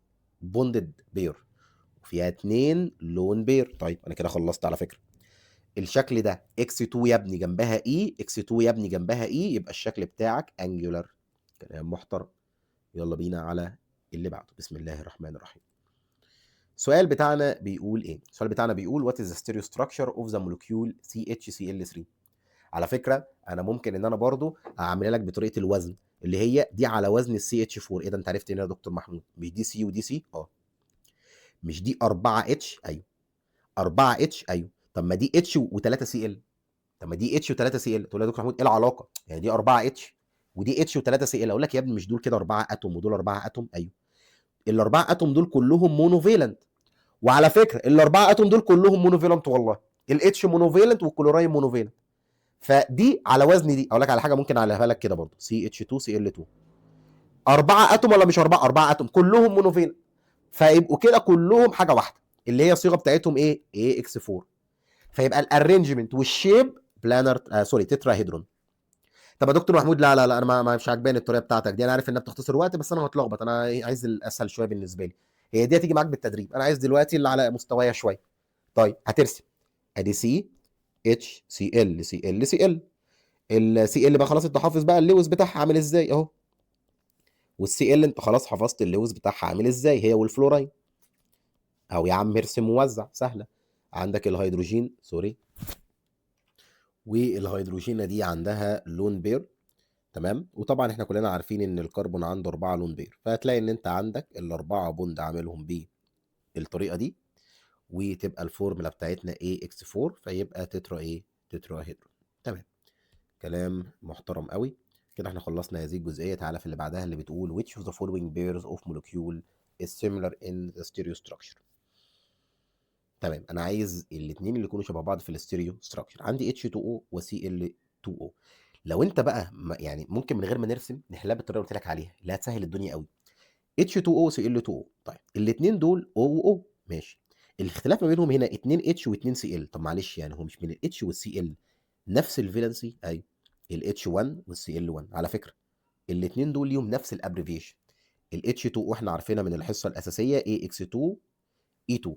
bonded pair وفيها 2 lone pair. طيب انا كده خلصت على فكرة. الشكل ده X2 يا ابني جنبها E، X2 يا ابني جنبها E، يبقى الشكل بتاعك angular. كلام محترم. يلا بينا على اللي بعده بسم الله الرحمن الرحيم. السؤال بتاعنا بيقول ايه؟ السؤال بتاعنا بيقول what is the stereo structure of the molecule CHCl3. على فكرة انا ممكن ان انا برضو اعملها لك بطريقة الوزن، اللي هي دي على وزن ال CH4. ايه ده انت عرفت ايه يا دكتور محمود؟ مش دي C ودي C؟ اه. مش دي 4 H؟ ايوه. 4 H؟ ايوه. طب ما دي H و3 Cl. طب ما دي H و3 Cl. تقول لي يا دكتور محمود ايه العلاقة؟ يعني دي 4 H ودي H و3 Cl. اقول لك يا ابني مش دول كده 4 atom ودول 4 atom؟ ايوه. الاربعة atom دول كلهم monovalent. وعلى فكرة الاربعة atom دول كلهم monovalent والله. ال H monovalent وال chlorine monovalent. فدي على وزن دي. اقول لك على حاجة ممكن اعليها لك كده برضه، CH2 Cl2. 4 atom ولا مش 4؟ 4 atom كلهم monovalent، فيبقوا كده كلهم حاجة واحدة اللي هي الصيغة بتاعتهم ايه؟ AX4. فيبقى ال arrangement وال shape planar، sorry tetrahedron. طب يا دكتور محمود لا لا لا انا مش عاجباني الطريقة بتاعتك دي، انا عارف انها بتختصر وقت بس انا هتلخبط، انا عايز الاسهل شوية بالنسبة لي. هي دي هتيجي معاك بالتدريب، انا عايز دلوقتي اللي على مستوايا شوية. طيب هترسم ادي C H C L C L C L. ال C L بقى خلاص انت حافظ بقى اللوز بتاعها عامل ازاي اهو، وال C L انت خلاص حفظت اللوز بتاعها عامل ازاي هي والفلوراين. او يا عم ارسم موزع سهلة. عندك الهيدروجين sorry، والهيدروجينه دي عندها lone pair، تمام؟ وطبعا احنا كلنا عارفين ان الكربون عنده 4 lone pair، فهتلاقي ان انت عندك ال4 bond عاملهم بالطريقة دي، وتبقى الفورمولا بتاعتنا AX4، فيبقى tetra ايه؟ tetrahedron. تمام، كلام محترم قوي. كده احنا خلصنا هذه الجزئية. تعالى في اللي بعدها اللي بتقول which of the following pairs of molecule is similar in the stereo structure. تمام، انا عايز الاثنين اللي يكونوا شبه بعض في ال stereo structure. عندي H2O و Cl2O. لو انت بقى يعني ممكن من غير ما نرسم نحلها بالطريقة اللي قلت لك عليها اللي هتسهل الدنيا قوي. H2O Cl2O. طيب الاثنين دول O و O ماشي، الاختلاف ما بينهم هنا 2 H و2 Cl. طب معلش يعني هو مش من ال H وال Cl نفس ال valency؟ ايوه، ال H 1 وال Cl 1. على فكرة الاثنين دول ليهم نفس ال abbreviation. ال H2O احنا عارفينها من الحصة الاساسية AX2 E2.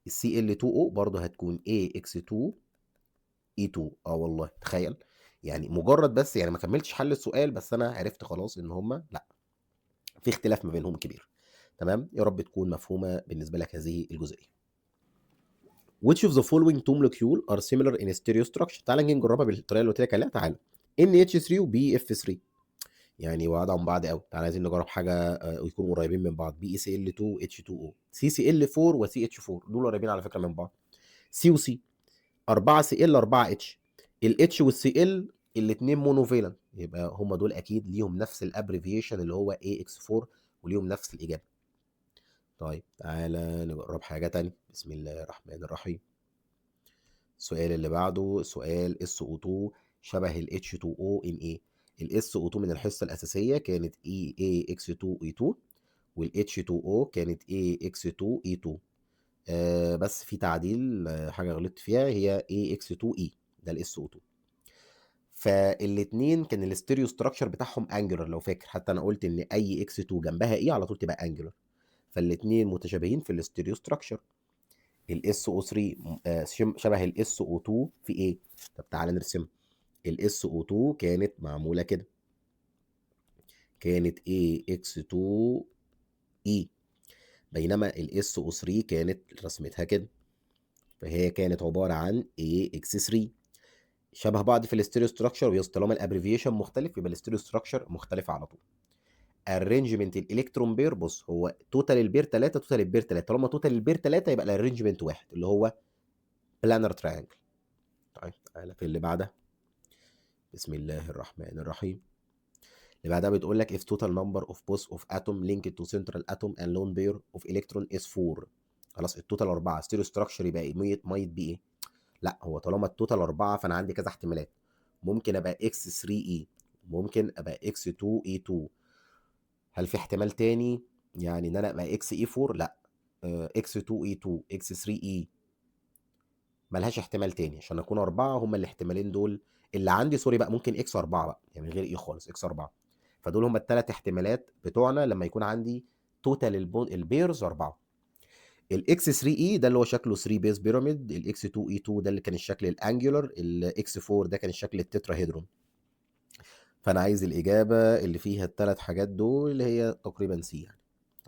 ال Cl2O برضه هتكون AX2 E2. اه والله تخيل، يعني مجرد بس يعني ما كملتش حل السؤال بس انا عرفت خلاص ان هما لا في اختلاف ما بينهم كبير. تمام، يا رب تكون مفهومه بالنسبة لك هذه الجزئية. Which of the following two molecule are similar in stereo structure؟ تعال نيجي نجربها بالطريقة اللي قلت لك عليها. تعالى NH3 و BF3 يعني بعاد عن بعض قوي. تعالى عايزين نجرب حاجة ويكونوا قريبين من بعض. BeCl2 H2O CCl4 و CH4 دول قريبين على فكرة من بعض. C و C 4 Cl 4 H. ال H وال Cl الاثنين monovalent، يبقى هم دول اكيد ليهم نفس ال abbreviation اللي هو AX4 وليهم نفس الاجابة. طيب تعالى نجرب حاجة تانية. بسم الله الرحمن الرحيم. السؤال اللي بعده سؤال SO2 شبه ال H2O in ايه؟ ال SO2 من الحصة الأساسية كانت AX2 E2 وال H2O كانت AX2 E2. بس في تعديل، حاجة غلطت فيها، هي AX2E ده ال SO2. فالاتنين كان ال stereo structure بتاعهم angular لو فاكر، حتى انا قلت ان اي X 2 جنبها E على طول تبقى angular، فالاتنين متشابهين في ال stereo structure. ال SO 3 شبه ال SO 2 في ايه؟ طب تعالى نرسمها. ال SO 2 كانت معمولة كده، كانت AX2E، بينما ال SO 3 كانت رسمتها كده، فهي كانت عبارة عن AX3. شبه بعض في ال stereo structure، ويا طالما ال abbreviation مختلف يبقى ال stereo structure مختلف على طول. arrangement ال electron pair، بص هو total ال pair 3، total ال pair 3، طالما total ال pair 3 يبقى ال arrangement واحد اللي هو planar triangle. طيب تعالى في اللي بعدها، بسم الله الرحمن الرحيم. اللي بعدها بتقول لك if total number of both of atom linked to central atom and lone pair of electron is 4. خلاص ال total 4، stereo structure يبقى might be ايه؟ لا هو طالما ال total 4 فانا عندي كذا احتمالات، ممكن ابقى X3E، ممكن ابقى X2E2. هل في احتمال تاني يعني ان انا ابقى XE4؟ لا، X2E2 X3E ملهاش احتمال تاني عشان اكون 4، هما الاحتمالين دول اللي عندي. sorry بقى ممكن X 4 بقى، يعني من غير E خالص، X 4. فدول هما الثلاث احتمالات بتوعنا لما يكون عندي total ال pairs 4. ال X 3 E ده اللي هو شكله 3 base pyramid، ال X 2 E 2 ده اللي كان الشكل ال angular، ال X 4 ده كان الشكل ال tetrahedron. فانا عايز الاجابة اللي فيها الثلاث حاجات دول اللي هي تقريبا C يعني.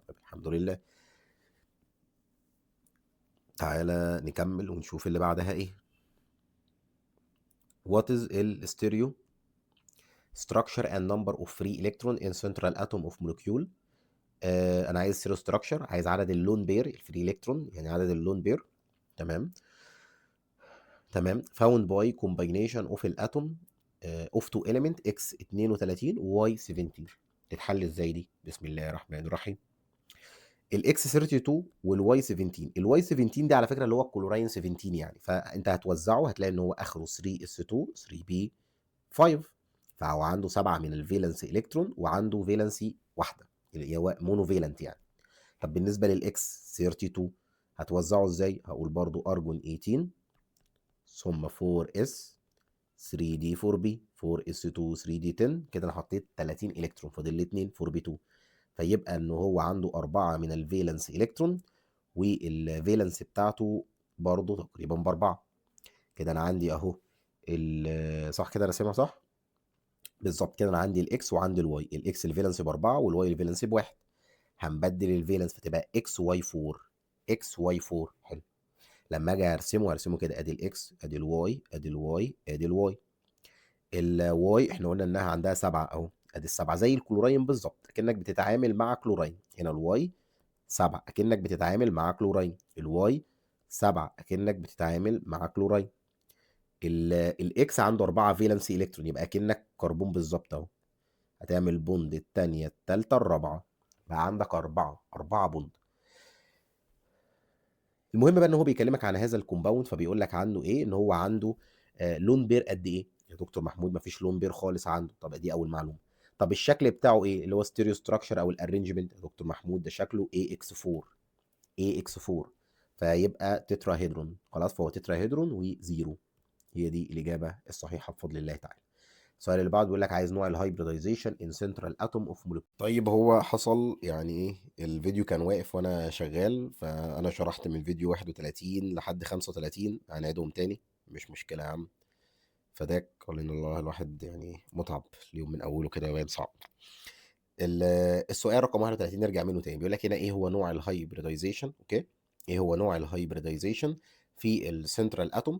طيب الحمد لله. تعالى نكمل ونشوف اللي بعدها ايه. What is ال stereo structure and number of free electron in central atom of molecule؟ انا عايز stereo structure، عايز عدد ال lone pair ال free electron، يعني عدد ال lone pair. تمام تمام. found by combination of ال atom of two element x 32 و y 17. تتحل ازاي دي؟ بسم الله الرحمن الرحيم. ال X 32 وال Y 17، ال Y 17 دي على فكرة اللي هو الكلوراين 17 يعني، فانت هتوزعه هتلاقي ان هو اخره 3 S 2 3 P 5، فهو عنده 7 من ال valence electron وعنده valency واحدة اللي هو monovalent يعني. طب بالنسبة لل X 32 هتوزعه ازاي؟ هقول برضو ارجون 18 ثم 4 S 3 D 4 P 4 S 2 3 D 10، كده انا حطيت 30 الكترون، فاضل لي 2 4 P 2، فيبقى ان هو عنده 4 من ال valence electron وال valence بتاعته برضو تقريبا ب4. كده انا عندي اهو صح كده راسمها صح؟ بالظبط كده، انا عندي ال X وعندي ال Y، ال X ال valence ب4 وال Y ال valence ب1، هنبدل ال valence فتبقى X Y 4، X Y 4. حلو. لما اجي ارسمه هرسمه كده، ادي ال X ادي ال Y ادي ال Y ادي ال Y. ال Y احنا قلنا انها عندها 7 اهو، ادي ال7 زي الكلوراين بالظبط، اكنك بتتعامل مع كلوراين. هنا ال Y 7 اكنك بتتعامل مع chlorine، ال Y 7 اكنك بتتعامل مع كلوراين. ال X عنده 4 valence electron، يبقى اكنك كربون بالظبط اهو. هتعمل bond الثانية الثالثة الرابعة، بقى عندك 4 bond. المهم بقى ان هو بيكلمك عن هذا ال compound، فبيقول لك عنه ايه؟ ان هو عنده lone pair قد ايه؟ يا دكتور محمود مفيش lone pair خالص عنده. طب دي اول معلومة. طب الشكل بتاعه ايه؟ اللي هو stereo structure او ال arrangement. يا دكتور محمود ده شكله AX4، AX4، فيبقى tetrahedron. خلاص، فهو tetrahedron و zero. هي دي الاجابة الصحيحة بفضل الله تعالى. السؤال اللي بعده بيقول لك عايز نوع ال hybridization in central atom of molecule. طيب هو حصل يعني ايه؟ الفيديو كان واقف وانا شغال، فانا شرحت من فيديو 31 لحد 35، هنعيدهم تاني مش مشكلة يا عم. فداك لان الله الواحد يعني متعب اليوم من اوله كده باين صعب. السؤال رقم 31 نرجع منه تاني، بيقول لك هنا ايه هو نوع ال hybridization؟ okay، ايه هو نوع ال hybridization في ال central atom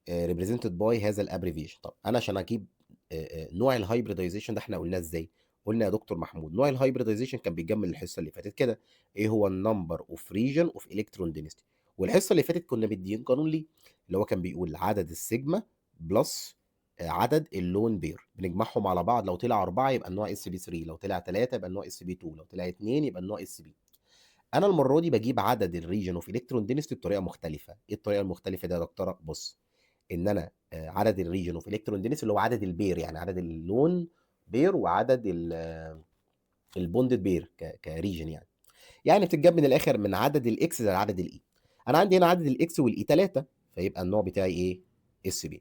represented by هذا ال abbreviation؟ طب انا عشان اجيب نوع ال hybridization ده احنا قلناه ازاي؟ قلنا يا دكتور محمود نوع ال hybridization كان بيتجمل الحصة اللي فاتت كده، ايه هو ال number of region of electron density؟ والحصه اللي فاتت كنا مدين قانون ليه، اللي هو كان بيقول عدد ال sigma plus عدد ال lone pair، بنجمعهم على بعض، لو طلع 4 يبقى النوع SP 3، لو طلع 3 يبقى النوع SP 2، لو طلع 2 يبقى النوع SP. انا المرة دي بجيب عدد ال region of electron density بطريقة مختلفة. ايه الطريقة المختلفة دي يا دكتورة؟ بص، ان انا عدد ال region of electron density اللي هو عدد ال pair، يعني عدد ال lone pair وعدد ال bonded pair ك region، يعني بتتجاب من الاخر من عدد ال X زائد عدد ال E. انا عندي هنا عدد ال X وال E 3، فيبقى النوع بتاعي ايه؟ sp.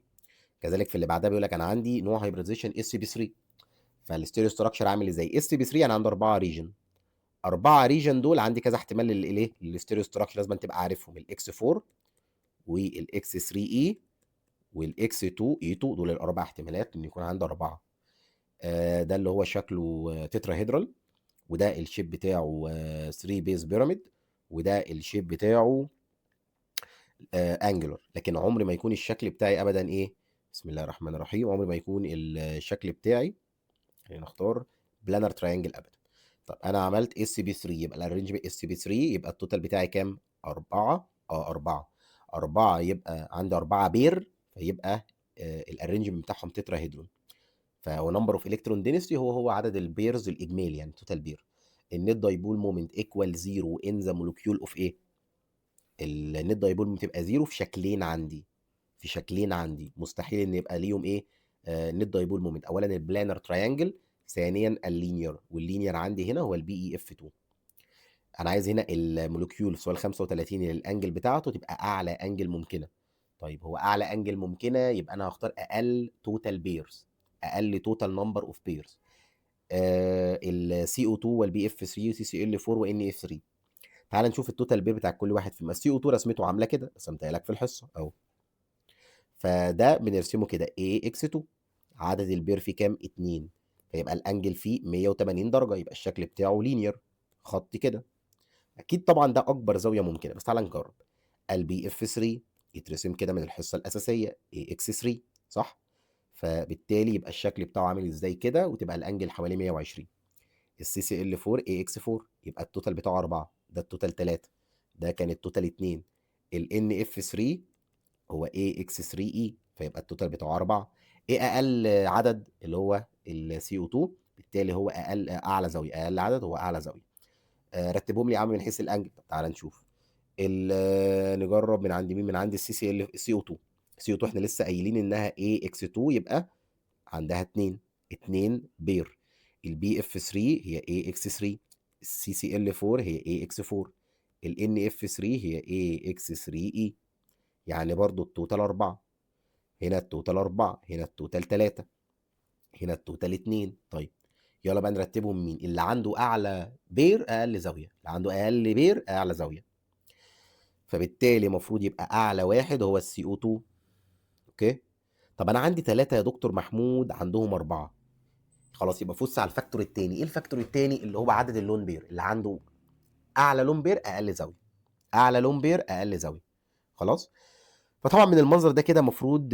كذلك في اللي بعدها بيقول لك انا عندي نوع hybridization sp 3، فال stereo structure عامل ازاي؟ sp 3 انا عندي 4 region، 4 region دول عندي كذا احتمال للايه؟ لل stereo structure لازم تبقى عارفهم، ال X 4 وال X 3 E وال X 2 E 2، دول الاربع احتمالات ان يكون عندي 4. ده اللي هو شكله tetrahedral، وده ال shape بتاعه 3 base pyramid، وده ال shape بتاعه angular. لكن عمر ما يكون الشكل بتاعي ابدا ايه؟ بسم الله الرحمن الرحيم، عمر ما يكون الشكل بتاعي، خلينا نختار planar triangle ابدا. طب انا عملت sp 3، يبقى ال arrangement sp 3، يبقى ال total بتاعي كام؟ 4، 4 4، يبقى عندي 4 pair، فيبقى ال arrangement بتاعهم tetrahedron. فهو number of electron density هو عدد ال pairs الاجمالي، يعني total pair. ال net dipole moment equal 0 in the molecule of ايه؟ ال net dipole بتبقى 0 في شكلين عندي، في شكلين عندي مستحيل ان يبقى ليهم ايه؟ Net dipole moment. اولا ال planar triangle، ثانيا ال linear، وال linear عندي هنا هو ال BeF 2. انا عايز هنا ال molecule في سؤال 35 اللي ال angle بتاعته تبقى اعلى angle ممكنة. طيب هو اعلى angle ممكنة، يبقى انا هختار اقل total pairs، اقل total number of pairs. ال CO 2 وال BF 3 و CCl 4 و NF 3. تعال نشوف ال total pair بتاع كل واحد فيهم. ال CO 2 رسمته عامله كده، رسمتها لك في الحصة اهو. فده بنرسمه كده AX 2، عدد ال pair فيه كام؟ 2، فيبقى ال angle فيه 180 درجه، يبقى الشكل بتاعه linear خط كده. اكيد طبعا ده اكبر زاوية ممكنة، بس تعال نجرب. ال BF 3 يترسم كده من الحصة الاساسية AX 3، صح؟ فبالتالي يبقى الشكل بتاعه عامل ازاي كده، وتبقى ال angle حوالي 120. ال CCl 4 AX 4 يبقى ال total بتاعه 4، ده ال total 3، ده كان ال total 2. ال NF 3 هو AX 3 E، فيبقى ال total بتاعه 4. ايه اقل عدد؟ اللي هو ال CO 2، بالتالي هو اقل اعلى زاوية، اقل عدد هو اعلى زاوية. رتبهم لي يا عم من حيث ال angle. طب تعالى نشوف نجرب من عند مين؟ من عند ال CCl CO 2. CO 2 احنا لسه قايلين انها AX 2، يبقى عندها 2، 2 pair. ال BF 3 هي AX 3، ال CCl 4 هي AX 4، ال NF 3 هي AX 3 E، يعني برضو ال total 4، هنا ال total 4، هنا ال total 3، هنا ال total 2. طيب يلا بقى نرتبهم. مين اللي عنده اعلى pair اقل زاوية؟ اللي عنده اقل pair اعلى زاوية، فبالتالي المفروض يبقى اعلى واحد هو ال CO 2. okay، طب انا عندي 3 يا دكتور محمود عندهم 4، خلاص يبقى بص على ال factor الثاني. ايه ال factor الثاني؟ اللي هو عدد ال lone pair، اللي عنده اعلى lone pair اقل زاوية، اعلى lone pair اقل زاوية. خلاص، فطبعا من المنظر ده كده المفروض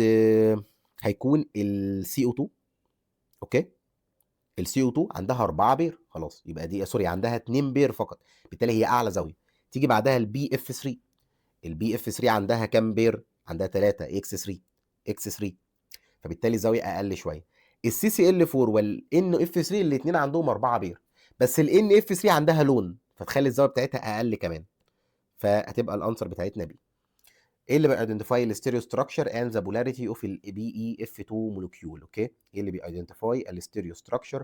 هيكون ال CO 2. okay، ال CO 2 عندها 4 pair، خلاص يبقى دي sorry عندها 2 pair فقط، بالتالي هي اعلى زاوية. تيجي بعدها ال BF 3، ال BF 3 عندها كام pair؟ عندها 3، X 3، X 3، فبالتالي زاوية اقل شوية. ال CCl 4 وال NF 3 الاثنين عندهم 4 pair، بس ال NF 3 عندها lone، فتخلي الزاوية بتاعتها اقل كمان، فهتبقى ال answer بتاعتنا B. ايه اللي بي identify ال stereo structure and the polarity of ال BeF 2 molecule؟ okay، ايه اللي بي identify ال stereo structure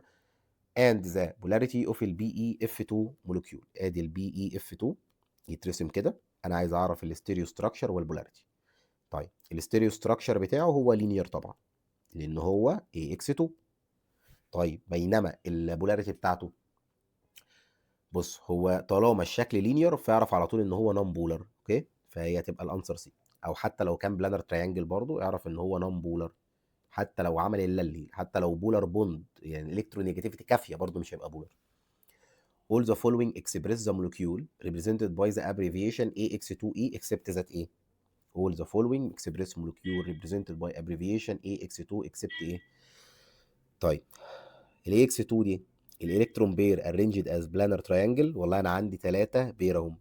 and the polarity of ال BeF 2 molecule؟ ادي ال BeF 2 يترسم كده، انا عايز اعرف ال stereo structure وال polarity. طيب ال stereo structure بتاعه هو linear طبعا، لان هو AX 2. طيب بينما ال polarity بتاعته، بص هو طالما الشكل linear فاعرف على طول ان هو non polar. okay، فهي هتبقى ال answer C. او حتى لو كان planar triangle برضو اعرف ان هو non polar، حتى لو عمل اللي حتى لو polar bond يعني electronegativity كافيه برضو مش هيبقى polar. All the following express the molecule represented by the abbreviation AX2E except that A. All the following express molecule represented by abbreviation AX2 except A. طيب ال AX2 دي ال electron pair arranged as planar triangle، والله انا عندي 3 pair اهم،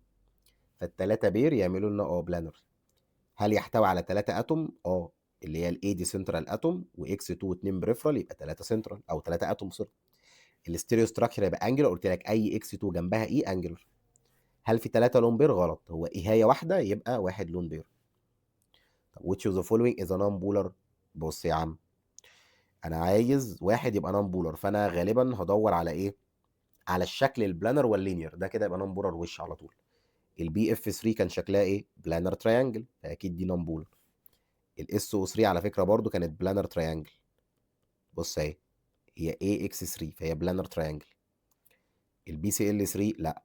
فالتلاتة pair يعملوا لنا planar. هل يحتوي على 3 atom؟ اللي هي ال A دي central atom و X 2 2 peripheral، يبقى 3 سنترال او 3 atom sorry. ال stereo structure يبقى angular، قلت لك اي X 2 جنبها E angular. هل في 3 lone pair؟ غلط، هو E هي واحدة يبقى 1 lone pair. طب which of the following is a non-polar؟ بص يا عم انا عايز واحد يبقى non polar، فانا غالبا هدور على ايه؟ على الشكل ال planar وال linear، ده كده يبقى non polar وش على طول. ال BF 3 كان شكلها ايه؟ planar triangle، فاكيد دي non polar. ال SO 3 على فكرة برضو كانت planar triangle، بص اهي هي AX 3 فهي planar triangle. ال BCl 3 لا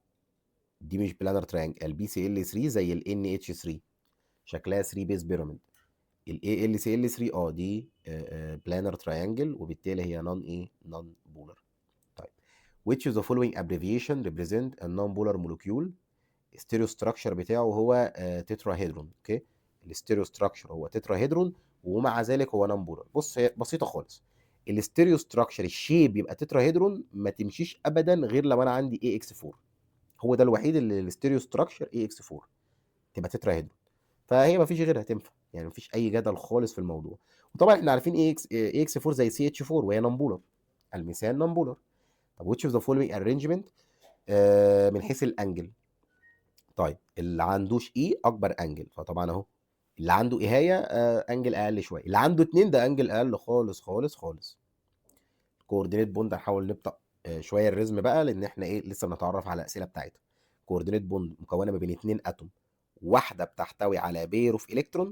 دي مش planar triangle، ال BCl 3 زي ال NH 3 شكلها 3 base pyramid. ال AlCl 3 دي planar triangle، وبالتالي هي non ايه؟ non polar. طيب which of the following abbreviation represent a non-polar molecule؟ stereo structure بتاعه هو tetrahedron. okay، ال stereo structure هو tetrahedron ومع ذلك هو non polar. بص هي بسيطة خالص، ال stereo structure ال shape يبقى tetrahedron ما تمشيش ابدا غير لو انا عندي AX 4، هو ده الوحيد اللي ال stereo structure AX 4 تبقى tetrahedron، فهي ما فيش غيرها تنفع، يعني ما فيش اي جدل خالص في الموضوع. وطبعا احنا عارفين AX 4 زي CH 4 وهي non polar، الميثان non polar. طب which of the following arrangement من حيث ال angle؟ طيب اللي عندوش E اكبر angle، فطبعا اهو اللي عنده E هاية angle اقل شوية، اللي عنده 2 ده angle اقل خالص خالص خالص. coordinate bond هنحاول نبطأ شوية ال rhythm بقى لان احنا ايه لسه بنتعرف على الاسئلة بتاعتها. coordinate bond مكونة ما بين 2 atom، واحدة بتحتوي على pair of electron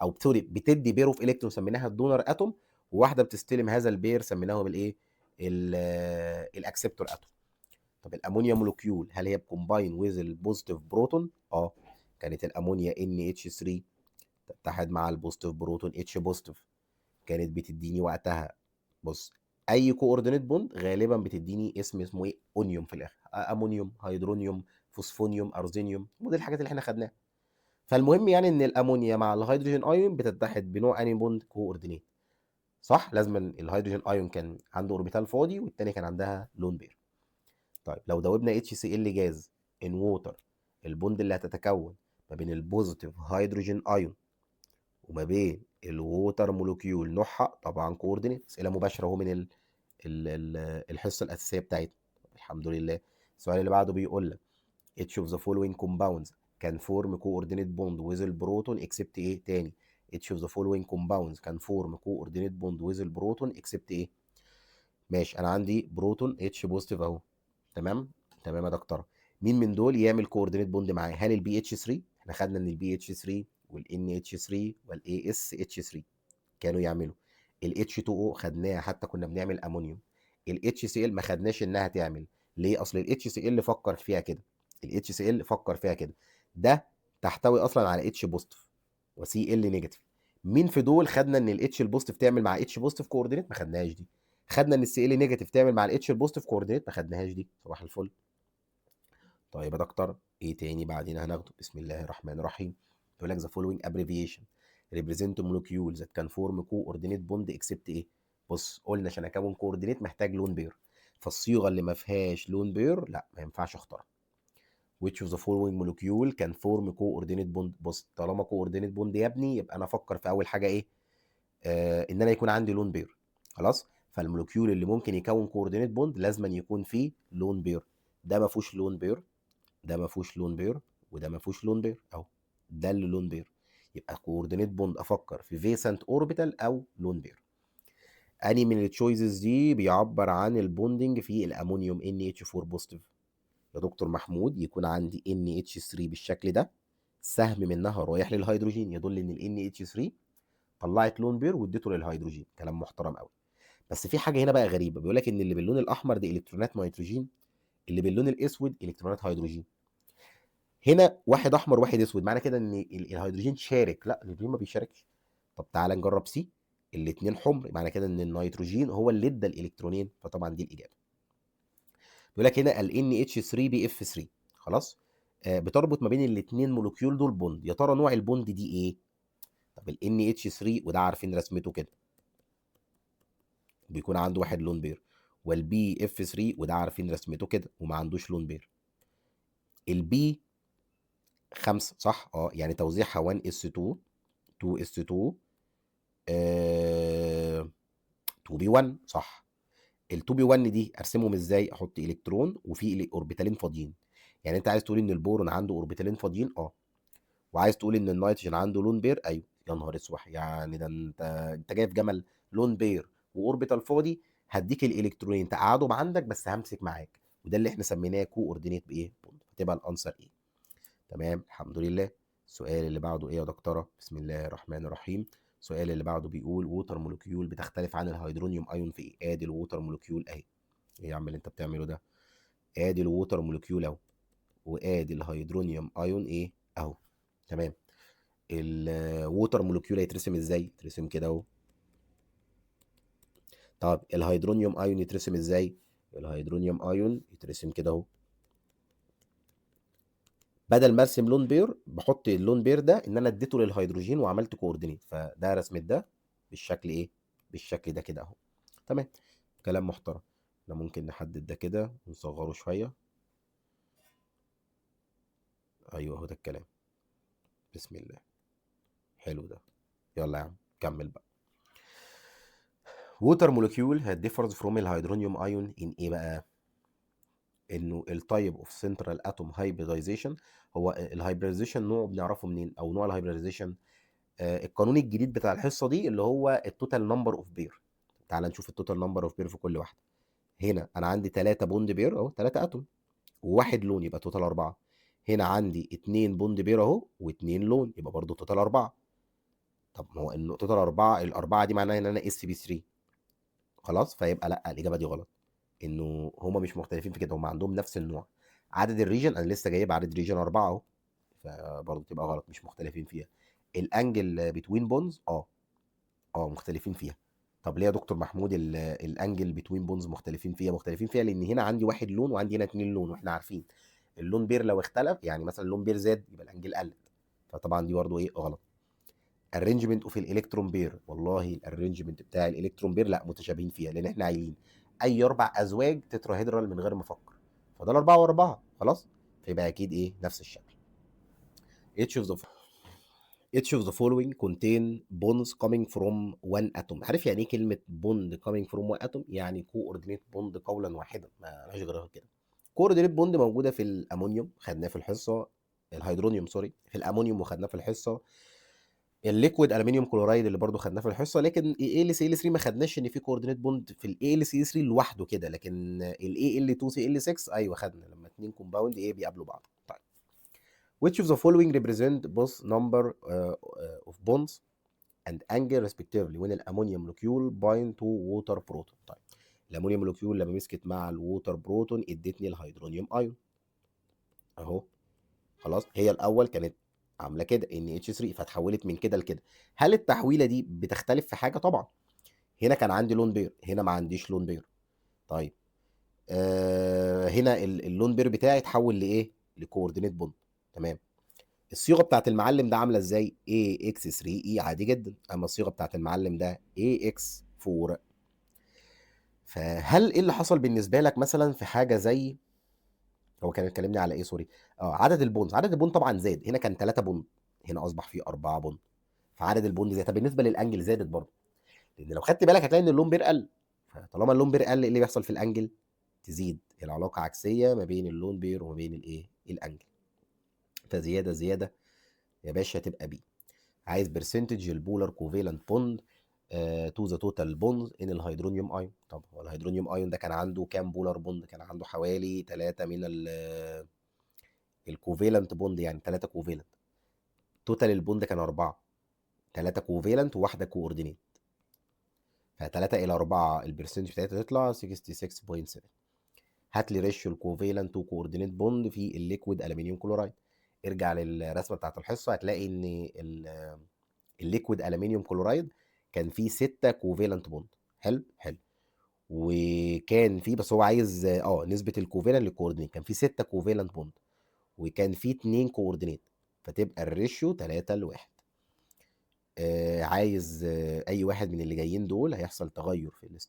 او sorry بتدي pair of electron سميناها ال donor atom، وواحدة بتستلم هذا ال pair سميناهم الايه؟ ال acceptor atom. طب ال ammonia molecule هل هي ب combine with ال positive proton؟ كانت الامونيا NH 3 تتحد مع ال positive proton H positive، كانت بتديني وقتها بص اي coordinate bond غالبا بتديني اسم اسمه ايه؟ onium في الاخر، ammonium، hydronium، phosphonium، arsenium، ودي الحاجات اللي احنا خدناها. فالمهم يعني ان الامونيا مع ال hydrogen ion بتتحد بنوع اني bond؟ coordinate، صح؟ لازم ال hydrogen ion كان عنده orbital فاضي والتاني كان عندها lone pair. طيب لو دوبنا HCl gas in water، ال bond اللي هتتكون ما بين ال positive hydrogen ion وما بين ال water molecule نوعها طبعا coordinate. اسئلة مباشرة اهو من الحصة الاساسية بتاعتنا، الحمد لله. السؤال اللي بعده بيقول لك each of the following compounds can form coordinate bond with the proton except ايه؟ تاني each of the following compounds can form coordinate bond with the proton except ايه؟ ماشي، انا عندي proton H positive اهو، تمام تمام يا دكتور. مين من دول يعمل coordinate bond معاه؟ هل ال BH 3؟ احنا خدنا ان ال BH 3 وال NH 3 وال AsH 3 كانوا يعملوا. ال H 2 O خدناها حتى كنا بنعمل امونيوم. ال HCl ما خدناش انها تعمل، ليه؟ اصل ال HCl فكر فيها كده، ال HCl فكر فيها كده، ده تحتوي اصلا على H positive و Cl negative. مين في دول خدنا ان ال H ال positive تعمل مع H positive coordinate؟ ما خدناهاش دي. خدنا ان ال Cl negative تعمل مع ال H ال positive coordinate؟ ما خدناهاش دي. صباح الفل. طيب يا دكتور ايه تاني بعدين هناخده؟ بسم الله الرحمن الرحيم. بيقول لك the following abbreviation represent molecules that can form coordinate bond except ايه؟ بص قلنا عشان اكون coordinate محتاج lone pair، فالصيغه اللي ما فيهاش lone pair لا ما ينفعش اختارها. which of the following molecule can form coordinate bond؟ بص طالما coordinate bond يا ابني يبقى انا افكر في اول حاجة ايه؟ ان انا يكون عندي lone pair. خلاص، فال molecule اللي ممكن يكون coordinate bond لازم يكون فيه lone pair. ده ما فيهوش lone pair، ده ما فيهوش lone pair، وده ما فيهوش lone pair اهو، ده اللي lone pair. يبقى coordinate bond افكر في vacant orbital او lone pair. اني من ال choices دي بيعبر عن ال bonding في ال ammonium NH4 positive؟ يا دكتور محمود يكون عندي NH3 بالشكل ده، سهم منها رايح للهيدروجين، يدل ان ال NH3 طلعت lone pair واديته للهيدروجين. كلام محترم قوي. بس في حاجة هنا بقى غريبة، بيقول لك ان اللي باللون الاحمر دي الكترونات نيتروجين، اللي باللون الاسود الكترونات هيدروجين. هنا واحد احمر واحد اسود، معنى كده ان الهيدروجين شارك. لا الهيدروجين ما بيشاركش. طب تعالى نجرب C، الاثنين حمر، معنى كده ان النيتروجين هو اللي ادى الالكترونين، فطبعا دي الاجابة. بيقول لك هنا ال NH3BF3 خلاص، بتربط ما بين الاثنين molecule دول bond. يا ترى نوع ال bond دي ايه؟ طب ال NH3 وده عارفين رسمته كده بيكون عنده واحد lone pair، وال BF3 وده عارفين رسمته كده وما عندوش lone pair. ال P 5 صح؟ يعني توزيعها 1 s 2 2 s 2 2 p 1 صح. ال 2 p 1 دي ارسمهم ازاي؟ احط الكترون وفي اوربيتالين فاضيين. يعني انت عايز تقول ان البورون عنده اوربيتالين فاضيين؟ وعايز تقول ان النيتروجين عنده lone pair؟ ايوه. يا نهار اسود، يعني ده انت جاي في جمل lone pair و orbital فاضي، هديك الالكترونين تقعدهم عندك بس همسك معاك، وده اللي احنا سميناه coordinate بايه؟ bond. فتبقى ال answer A؟ تمام، الحمد لله. السؤال اللي بعده ايه يا دكتوره؟ بسم الله الرحمن الرحيم. السؤال اللي بعده بيقول water molecule بتختلف عن ال hydronium ion في ايه؟ ادي ال water molecule اهي. ايه يا عم اللي انت بتعمله ده؟ ادي ال water molecule اهو، وادي ال hydronium ion ايه اهو. تمام. ال water molecule هيترسم ازاي؟ يترسم كده اهو. طب ال hydronium ion يترسم ازاي؟ ال hydronium ion يترسم كده اهو. بدل ما ارسم lone pair بحط ال lone pair ده ان انا اديته للهيدروجين وعملت coordinate، فده رسمة ده بالشكل ايه؟ بالشكل ده كده اهو. تمام، كلام محترم. احنا ممكن نحدد ده كده ونصغره شوية. ايوه اهو ده الكلام. بسم الله، حلو ده. يلا يا عم كمل بقى. water molecule differs from ال hydronium ion in ايه بقى؟ انه ال type of central atom hybridization. هو ال hybridization نوعه بنعرفه منين؟ او نوع ال hybridization القانون الجديد بتاع الحصة دي اللي هو ال total number of pair. تعال نشوف ال total number of pair في كل واحدة. هنا انا عندي 3 bond pair اهو، 3 atom وواحد lone، يبقى total 4. هنا عندي 2 bond pair اهو و2 lone، يبقى برضه total 4. طب ما هو انه total 4، الاربعة دي معناها ان انا sp 3 خلاص، فيبقى لا الاجابة دي غلط، انه هما مش مختلفين في كده، هما عندهم نفس النوع. عدد ال region انا لسه جايب عدد region 4 اهو، فبرضه تبقى غلط، مش مختلفين فيها. ال angle between bonds مختلفين فيها. طب ليه يا دكتور محمود ال angle between bonds مختلفين فيها؟ مختلفين فيها لان هنا عندي واحد lone وعندي هنا 2 lone، واحنا عارفين ال lone pair لو اختلف، يعني مثلا ال lone pair زاد يبقى ال angle قلت، فطبعا دي برضه ايه غلط. arrangement of ال electron pair، والله ال arrangement بتاع ال electron pair لا متشابهين فيها، لان احنا قايلين اي 4 ازواج tetrahedral من غير ما افكر، فده 4 و4 خلاص، فيبقى اكيد ايه نفس الشكل. Each of the following contain bonds coming from one atom. عارف يعني ايه كلمة bond coming from one atom؟ يعني coordinate bond قولا واحدا، ما لهاش غير كده. coordinate bond موجودة في الأمونيوم خدناه في الحصة، ال hydronium sorry، في الأمونيوم وخدناه في الحصة، ال liquid aluminium chloride اللي برضو خدناه في الحصة، لكن AlCl3 ما خدناش ان في coordinate bond في ال AlCl3 لوحده كده، لكن ال Al2Cl6 ايوه خدنا لما اتنين compound ايه بيقابلوا بعض. طيب which of the following represent both number of bonds and angle respectively when ال ammonia molecule bind to water proton؟ طيب ال ammonia molecule لما مسكت مع ال water proton ادتني ال hydronium ion اهو. خلاص، هي الاول كانت عامله كده NH3، فتحولت من كده لكده. هل التحويله دي بتختلف في حاجة؟ طبعا. هنا كان عندي lone pair، هنا ما عنديش lone pair. طيب هنا ال lone pair بتاعي اتحول لايه؟ ل coordinate bond. تمام. الصيغة بتاعت المعلم ده عامله ازاي؟ AX3E عادي جدا. اما الصيغة بتاعت المعلم ده AX4. فهل ايه اللي حصل بالنسبة لك مثلا في حاجة زي، هو كان اتكلمني على ايه sorry، عدد ال bonds. عدد ال bond طبعا زاد، هنا كان 3 bond، هنا اصبح فيه 4 bond، فعدد ال bond زاد. طب بالنسبة لل angle زادت برضه، لان لو خدت بالك هتلاقي ان ال lone pair قل، فطالما ال lone pair قل ايه اللي بيحصل في ال angle؟ تزيد. العلاقة عكسية ما بين ال lone pair وما بين الايه؟ ال angle. فزيادة زيادة يا باشا تبقى B. عايز percentage ال polar covalent bond to the total bond in ال hydronium ion. طب هو ال hydronium ion ده كان عنده كام polar bond؟ كان عنده حوالي 3 من ال covalent bond، يعني 3 covalent. total ال bond كان 4، 3 covalent وواحدة coordinate، ف3 الى 4 ال percentage بتاعتها تطلع 66.7. هات لي ratio ال covalent to coordinate bond في ال liquid aluminium chloride. ارجع للرسمه بتاعت الحصة هتلاقي ان ال liquid aluminium chloride كان فيه 6 covalent bond. حلو حلو. وكان فيه، بس هو عايز نسبه ال covalent لل coordinate، كان فيه 6 covalent bond وكان فيه 2 coordinate، فتبقى ال ratio 3 ل 1. عايز اي واحد من اللي جايين دول هيحصل تغير في ال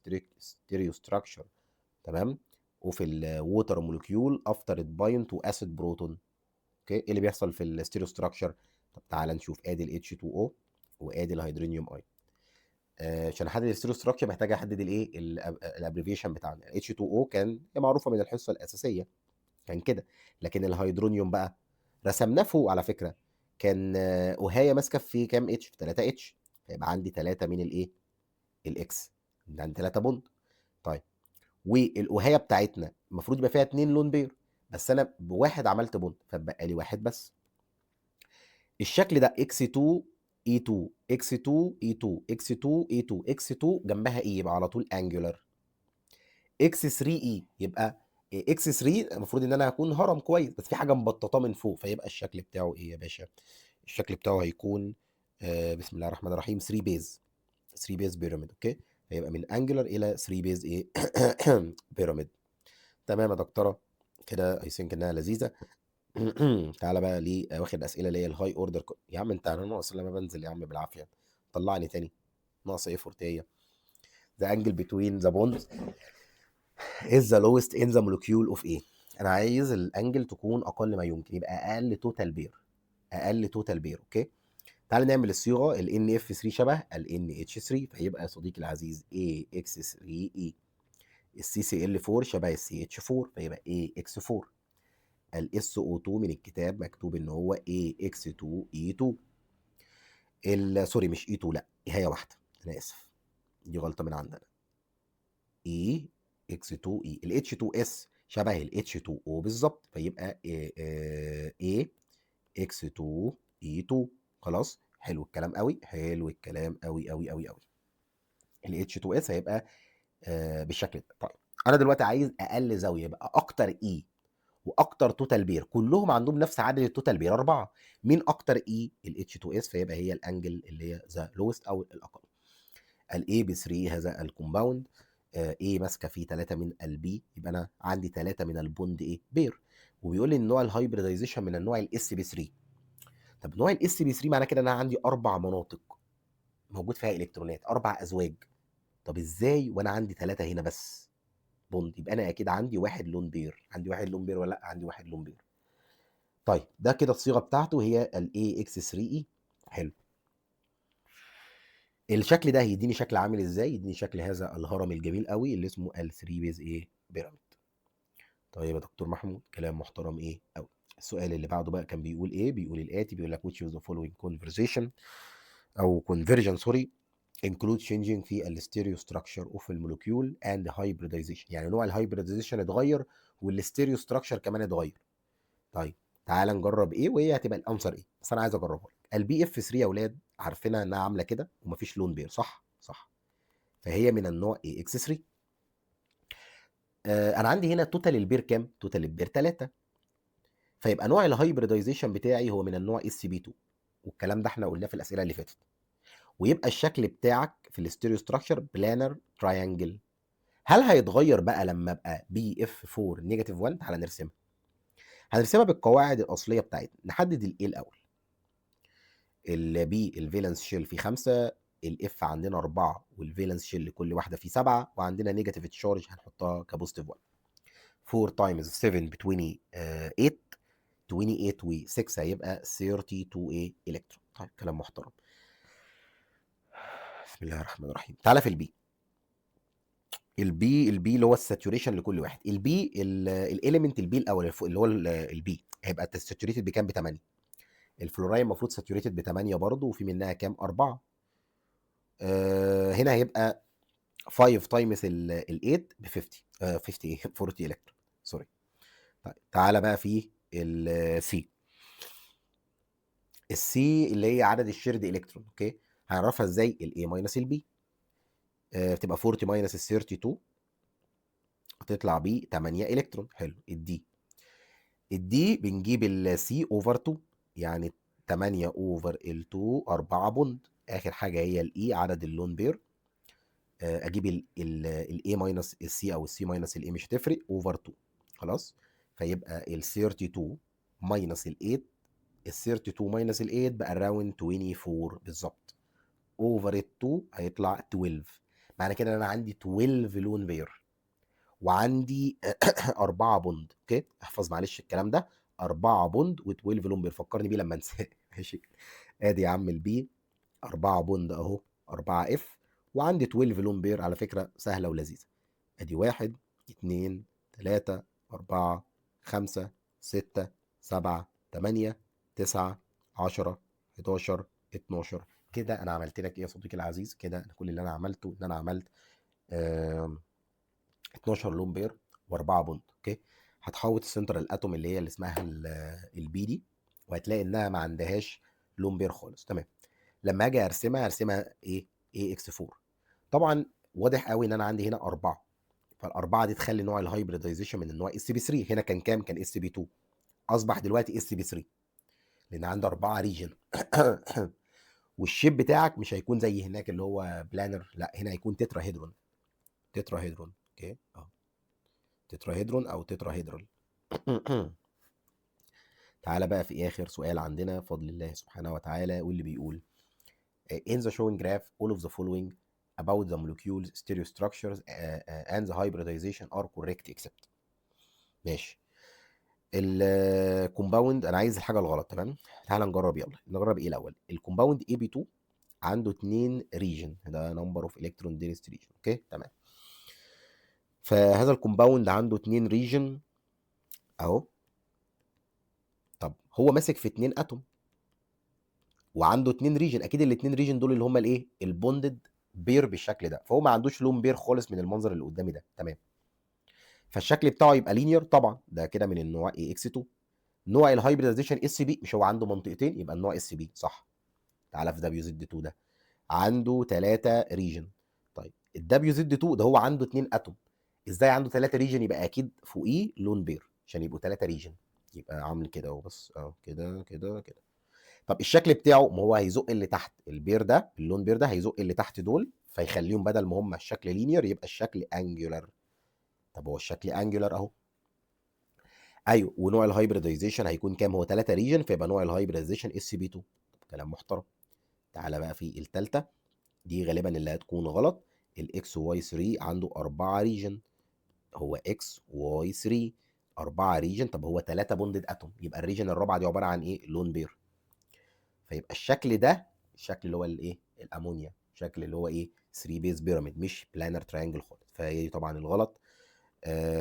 stereo structure، تمام، وفي ال water molecule after it bind to acid proton. okay، ايه اللي بيحصل في ال stereo structure؟ طب تعال نشوف. ادي ال H2O وادي ال hydronium ion. عشان احدد ال stereo structure محتاج احدد الايه؟ ال abbreviation بتاعنا. H2O كان معروفة من الحصة الاساسية كان كده، لكن ال hydronium بقى رسمناه فوق على فكرة، كان O هايه ماسكه في كام H؟ في 3 H، فيبقى عندي 3 من الايه؟ ال X، عندي 3 bond. طيب وال O هايه بتاعتنا المفروض يبقى فيها 2 lone pair، بس انا بواحد عملت bond فبقى لي واحد بس. الشكل ده X2 E2 X2 E2 X2 E2 X2 جنبها E، يبقى على طول angular. X3 E يبقى X3 المفروض ان انا هكون هرم كويس، بس في حاجة مبططه من فوق، فيبقى الشكل بتاعه ايه يا باشا؟ الشكل بتاعه هيكون بسم الله الرحمن الرحيم 3 base، 3 base pyramid. okay، هيبقى من angular الى 3 base ايه؟ pyramid. تمام يا دكتوره، كده I think انها لذيذه. تعالى بقى لاواخر الاسئلة اللي هي ال high order. يا عم انت، انا ناقص لما بنزل يا عم بالعافيه، طلعني تاني، ناقص ايه فورتيه. the angle between the bonds is the lowest in the molecule of ايه؟ انا عايز ال angle تكون اقل ما يمكن، يبقى اقل total pair، اقل total pair. okay، تعالى نعمل الصيغه. ال NF3 شبه ال NH3، فيبقى يا صديقي العزيز AX3E. ال CCl4 شبه ال CH4، فيبقى AX4. ال SO2 من الكتاب مكتوب ان هو AX2E2. Sorry، مش E2، لا هي واحده، انا اسف، دي غلطه من عندنا. E X2E. ال H2S شبه ال H2O بالظبط، فيبقى A X2 E2. خلاص، حلو الكلام قوي، حلو الكلام قوي قوي قوي قوي. ال H2S هيبقى بالشكل ده. طيب، انا دلوقتي عايز اقل زاويه، يبقى اكتر E واكتر total pair، كلهم عندهم نفس عدد ال total pair 4. مين اكتر E؟ ال H2S، فيبقى هي ال angle اللي هي the lowest او الاقل. ال A ب 3 هذا ال compound، A ماسكه فيه 3 من ال B، يبقى انا عندي 3 من ال bond ايه؟ pair. وبيقول لي ان نوع ال hybridization من النوع ال sp 3. طب نوع ال sp 3 معناه كده ان انا عندي اربع مناطق موجود فيها الكترونات، اربع ازواج. طب ازاي وانا عندي 3 هنا بس bond؟ يبقى انا اكيد عندي واحد lone pair. عندي واحد lone pair ولا لا؟ عندي واحد lone pair. طيب، ده كده الصيغة بتاعته هي ال AX3E. حلو. الشكل ده هيديني شكل عامل ازاي؟ يديني شكل هذا الهرم الجميل قوي اللي اسمه ال 3 base ايه؟ pyramid. طيب يا دكتور محمود، كلام محترم ايه قوي. السؤال اللي بعده بقى كان بيقول ايه؟ بيقول الاتي، بيقول لك which of the following conversation او conversion sorry include changing في ال stereo structure of ال molecule and hybridization. يعني نوع ال hybridization اتغير وال stereo structure كمان اتغير. طيب، تعال نجرب ايه وهي هتبقى ال answer ايه، بس انا عايز اجربها لك. ال BF 3 يا اولاد عارفينها انها عامله كده ومفيش lone pair، صح؟ صح. فهي من النوع AX 3. انا عندي هنا total ال pair كام؟ total ال pair 3، فيبقى نوع ال hybridization بتاعي هو من النوع sp 2، والكلام ده احنا قلناه في الاسئلة اللي فاتت. ويبقى الشكل بتاعك في ال stereo structure planar triangle. هل هيتغير بقى لما ابقى BF 4 negative 1؟ تعالى نرسمها. هنرسمها بالقواعد الاصلية بتاعتنا. نحدد ال A الاول. ال B ال valence shell فيه 5، ال F عندنا 4، وال valence shell كل واحدة فيه 7، وعندنا negative charge هنحطها ك positive 1. 4 times 7 ب 28، 28 و 6 هيبقى 32 ايه؟ الكترون. طيب، كلام محترم. بسم الله الرحمن الرحيم. تعالى في ال B. ال B، ال B اللي هو ال saturation لكل واحد. ال B، ال element ال B الاول اللي هو ال B هيبقى saturated بكام؟ ب 8. الفلوراين المفروض saturated ب 8 برضه، وفي منها كام؟ 4. هنا هيبقى 5 times ال 8 ب 50، 50 ايه؟ 40 الكترون، sorry. طيب، تعالى بقى في ال C. ال C اللي هي عدد ال shared electron، okay، هنعرفها ازاي؟ ال A minus ال B، بتبقى 40 minus ال 32، هتطلع ب 8 الكترون. حلو. ال D، ال D بنجيب ال C over 2، يعني 8 over ال 2، 4 bond. اخر حاجة هي ال E، عدد ال lone pair، اجيب ال A minus ال C او ال C minus ال A مش هتفرق، over 2. خلاص، فيبقى ال 32 minus ال 8، ال 32 minus ال 8 بقى around 24 بالظبط، over ال 2 هيطلع 12. معنى كده ان انا عندي 12 lone pair وعندي 4 bond. okay، احفظ معلش الكلام ده، 4 bond و12 lone pair، فكرني بيه لما انساه. ماشي، ادي يا عم ال B 4 bond اهو، 4 F، وعندي 12 lone pair. على فكرة سهلة ولذيذه. ادي 1، 2، 3، 4، 5، 6، 7، 8، 9، 10، 11، 12. كده انا عملت لك ايه يا صديقي العزيز؟ كده أنا كل اللي انا عملته ان انا عملت 12 lone pair و4 bond. okay، هتحوط ال central atom اللي هي اللي اسمها ال B دي، وهتلاقي انها ما عندهاش lone pair خالص. تمام. لما اجي ارسمها ارسمها ايه؟ AX 4. طبعا واضح قوي ان انا عندي هنا 4، فالاربعه دي تخلي نوع ال hybridization من النوع sp 3. هنا كان كام؟ كان sp 2، اصبح دلوقتي sp 3 لان عنده 4 region. وال shape بتاعك مش هيكون زي هناك اللي هو planar، لا هنا هيكون tetrahedron. tetrahedron okay، اه tetrahedron او tetrahedral. تعالى بقى في اخر سؤال عندنا بفضل الله سبحانه وتعالى، واللي بيقول in the showing graph all of the following about the molecules stereo structures and the hybridization are correct except. ماشي، ال compound انا عايز الحاجة الغلط. تمام، تعالى نجرب، يلا نجرب ايه الاول. ال compound AB 2 عنده 2 region، ده number of electron density region. okay تمام، فهذا ال compound عنده 2 region اهو. طب هو ماسك في 2 atom وعنده 2 region، اكيد الاثنين region دول اللي هم الايه؟ ال bonded pair بالشكل ده، فهو ما عندوش lone pair خالص من المنظر اللي قدامي ده. تمام، فالشكل بتاعه يبقى linear طبعا، ده كده من النوع AX 2. نوع ال hybridization sp، مش هو عنده منطقتين يبقى النوع sp صح. تعالى في WZ 2 ده عنده 3 region. طيب ال WZ 2 ده هو عنده 2 atom، ازاي عنده 3 region؟ يبقى اكيد فوقيه lone pair عشان يبقوا 3 region، يبقى عامل كده اهو، بس اهو كده كده كده. طب الشكل بتاعه ما هو هيزق اللي تحت ال pair ده، ال lone pair ده هيزق اللي تحت دول، فيخليهم بدل ما هم الشكل linear يبقى الشكل angular. طب هو الشكل angular اهو، ايوه. ونوع ال hybridization هيكون كام؟ هو 3 region، فيبقى نوع ال hybridization sp 2. كلام محترم. تعالى بقى في الثالثة دي غالبا اللي هتكون غلط. ال XY 3 عنده 4 region، هو XY 3 4 region، طب هو 3 bonded atom، يبقى ال region الرابعة دي عبارة عن ايه؟ lone pair. فيبقى الشكل ده الشكل اللي هو الايه؟ الامونيا، شكل اللي هو ايه؟ 3 base pyramid، مش planar triangle خالص، فهي دي طبعا الغلط.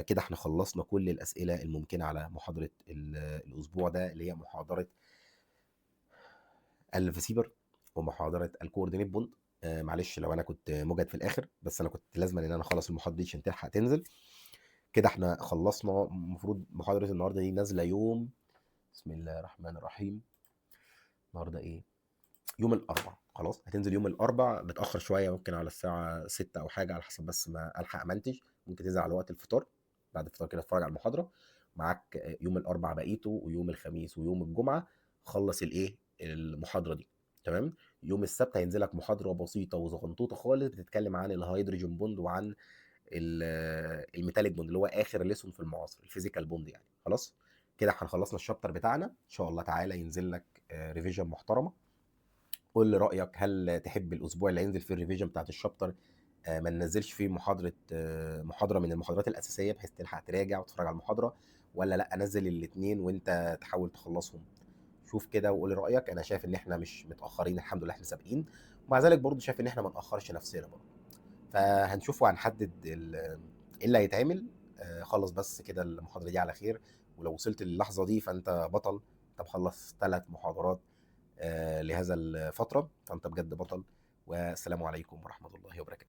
كده احنا خلصنا كل الاسئلة الممكنة على محاضرة الاسبوع ده، اللي هي محاضرة ال VSEPR ومحاضره ال coordinate bond. معلش لو انا كنت مجهد في الاخر، بس انا كنت لازم ان انا اخلص المحاضرة دي عشان تلحق تنزل. كده احنا خلصنا. المفروض محاضرة النهارده دي نازله يوم، بسم الله الرحمن الرحيم، النهارده ايه؟ يوم الاربع. خلاص هتنزل يوم الاربع، متاخر شوية، ممكن على الساعة 6 او حاجة، على حسب بس ما الحق امنتج. ممكن تنزل على وقت الفطار، بعد الفطار كده اتفرج على المحاضرة معاك. يوم الاربع بقيته، ويوم الخميس ويوم الجمعة خلص الايه؟ المحاضرة دي. تمام. يوم السبت هينزل لك محاضرة بسيطة وزغنطوطه خالص، بتتكلم عن ال hydrogen bond وعن ال metallic bond اللي هو اخر lesson في المعاصر، ال physical bond يعني. خلاص كده احنا خلصنا ال chapter بتاعنا. ان شاء الله تعالى ينزل لك revision محترمه. قول لي رايك، هل تحب الاسبوع اللي هينزل فيه ال revision بتاعت ال chapter ما ننزلش فيه محاضرة من المحاضرات الاساسية بحيث تلحق تراجع وتتفرج على المحاضرة، ولا لا انزل الاثنين وانت تحاول تخلصهم؟ شوف كده وقول رايك. انا شايف ان احنا مش متاخرين، الحمد لله احنا سابقين، ومع ذلك برضو شايف ان احنا ما ناخرش نفسنا برضو. فهنشوف وهنحدد ايه اللي هيتعمل. خلص بس كده المحاضرة دي على خير، ولو وصلت للحظة دي فانت بطل، انت مخلص 3 محاضرات لهذا الفترة، فانت بجد بطل. والسلام عليكم ورحمة الله وبركاته.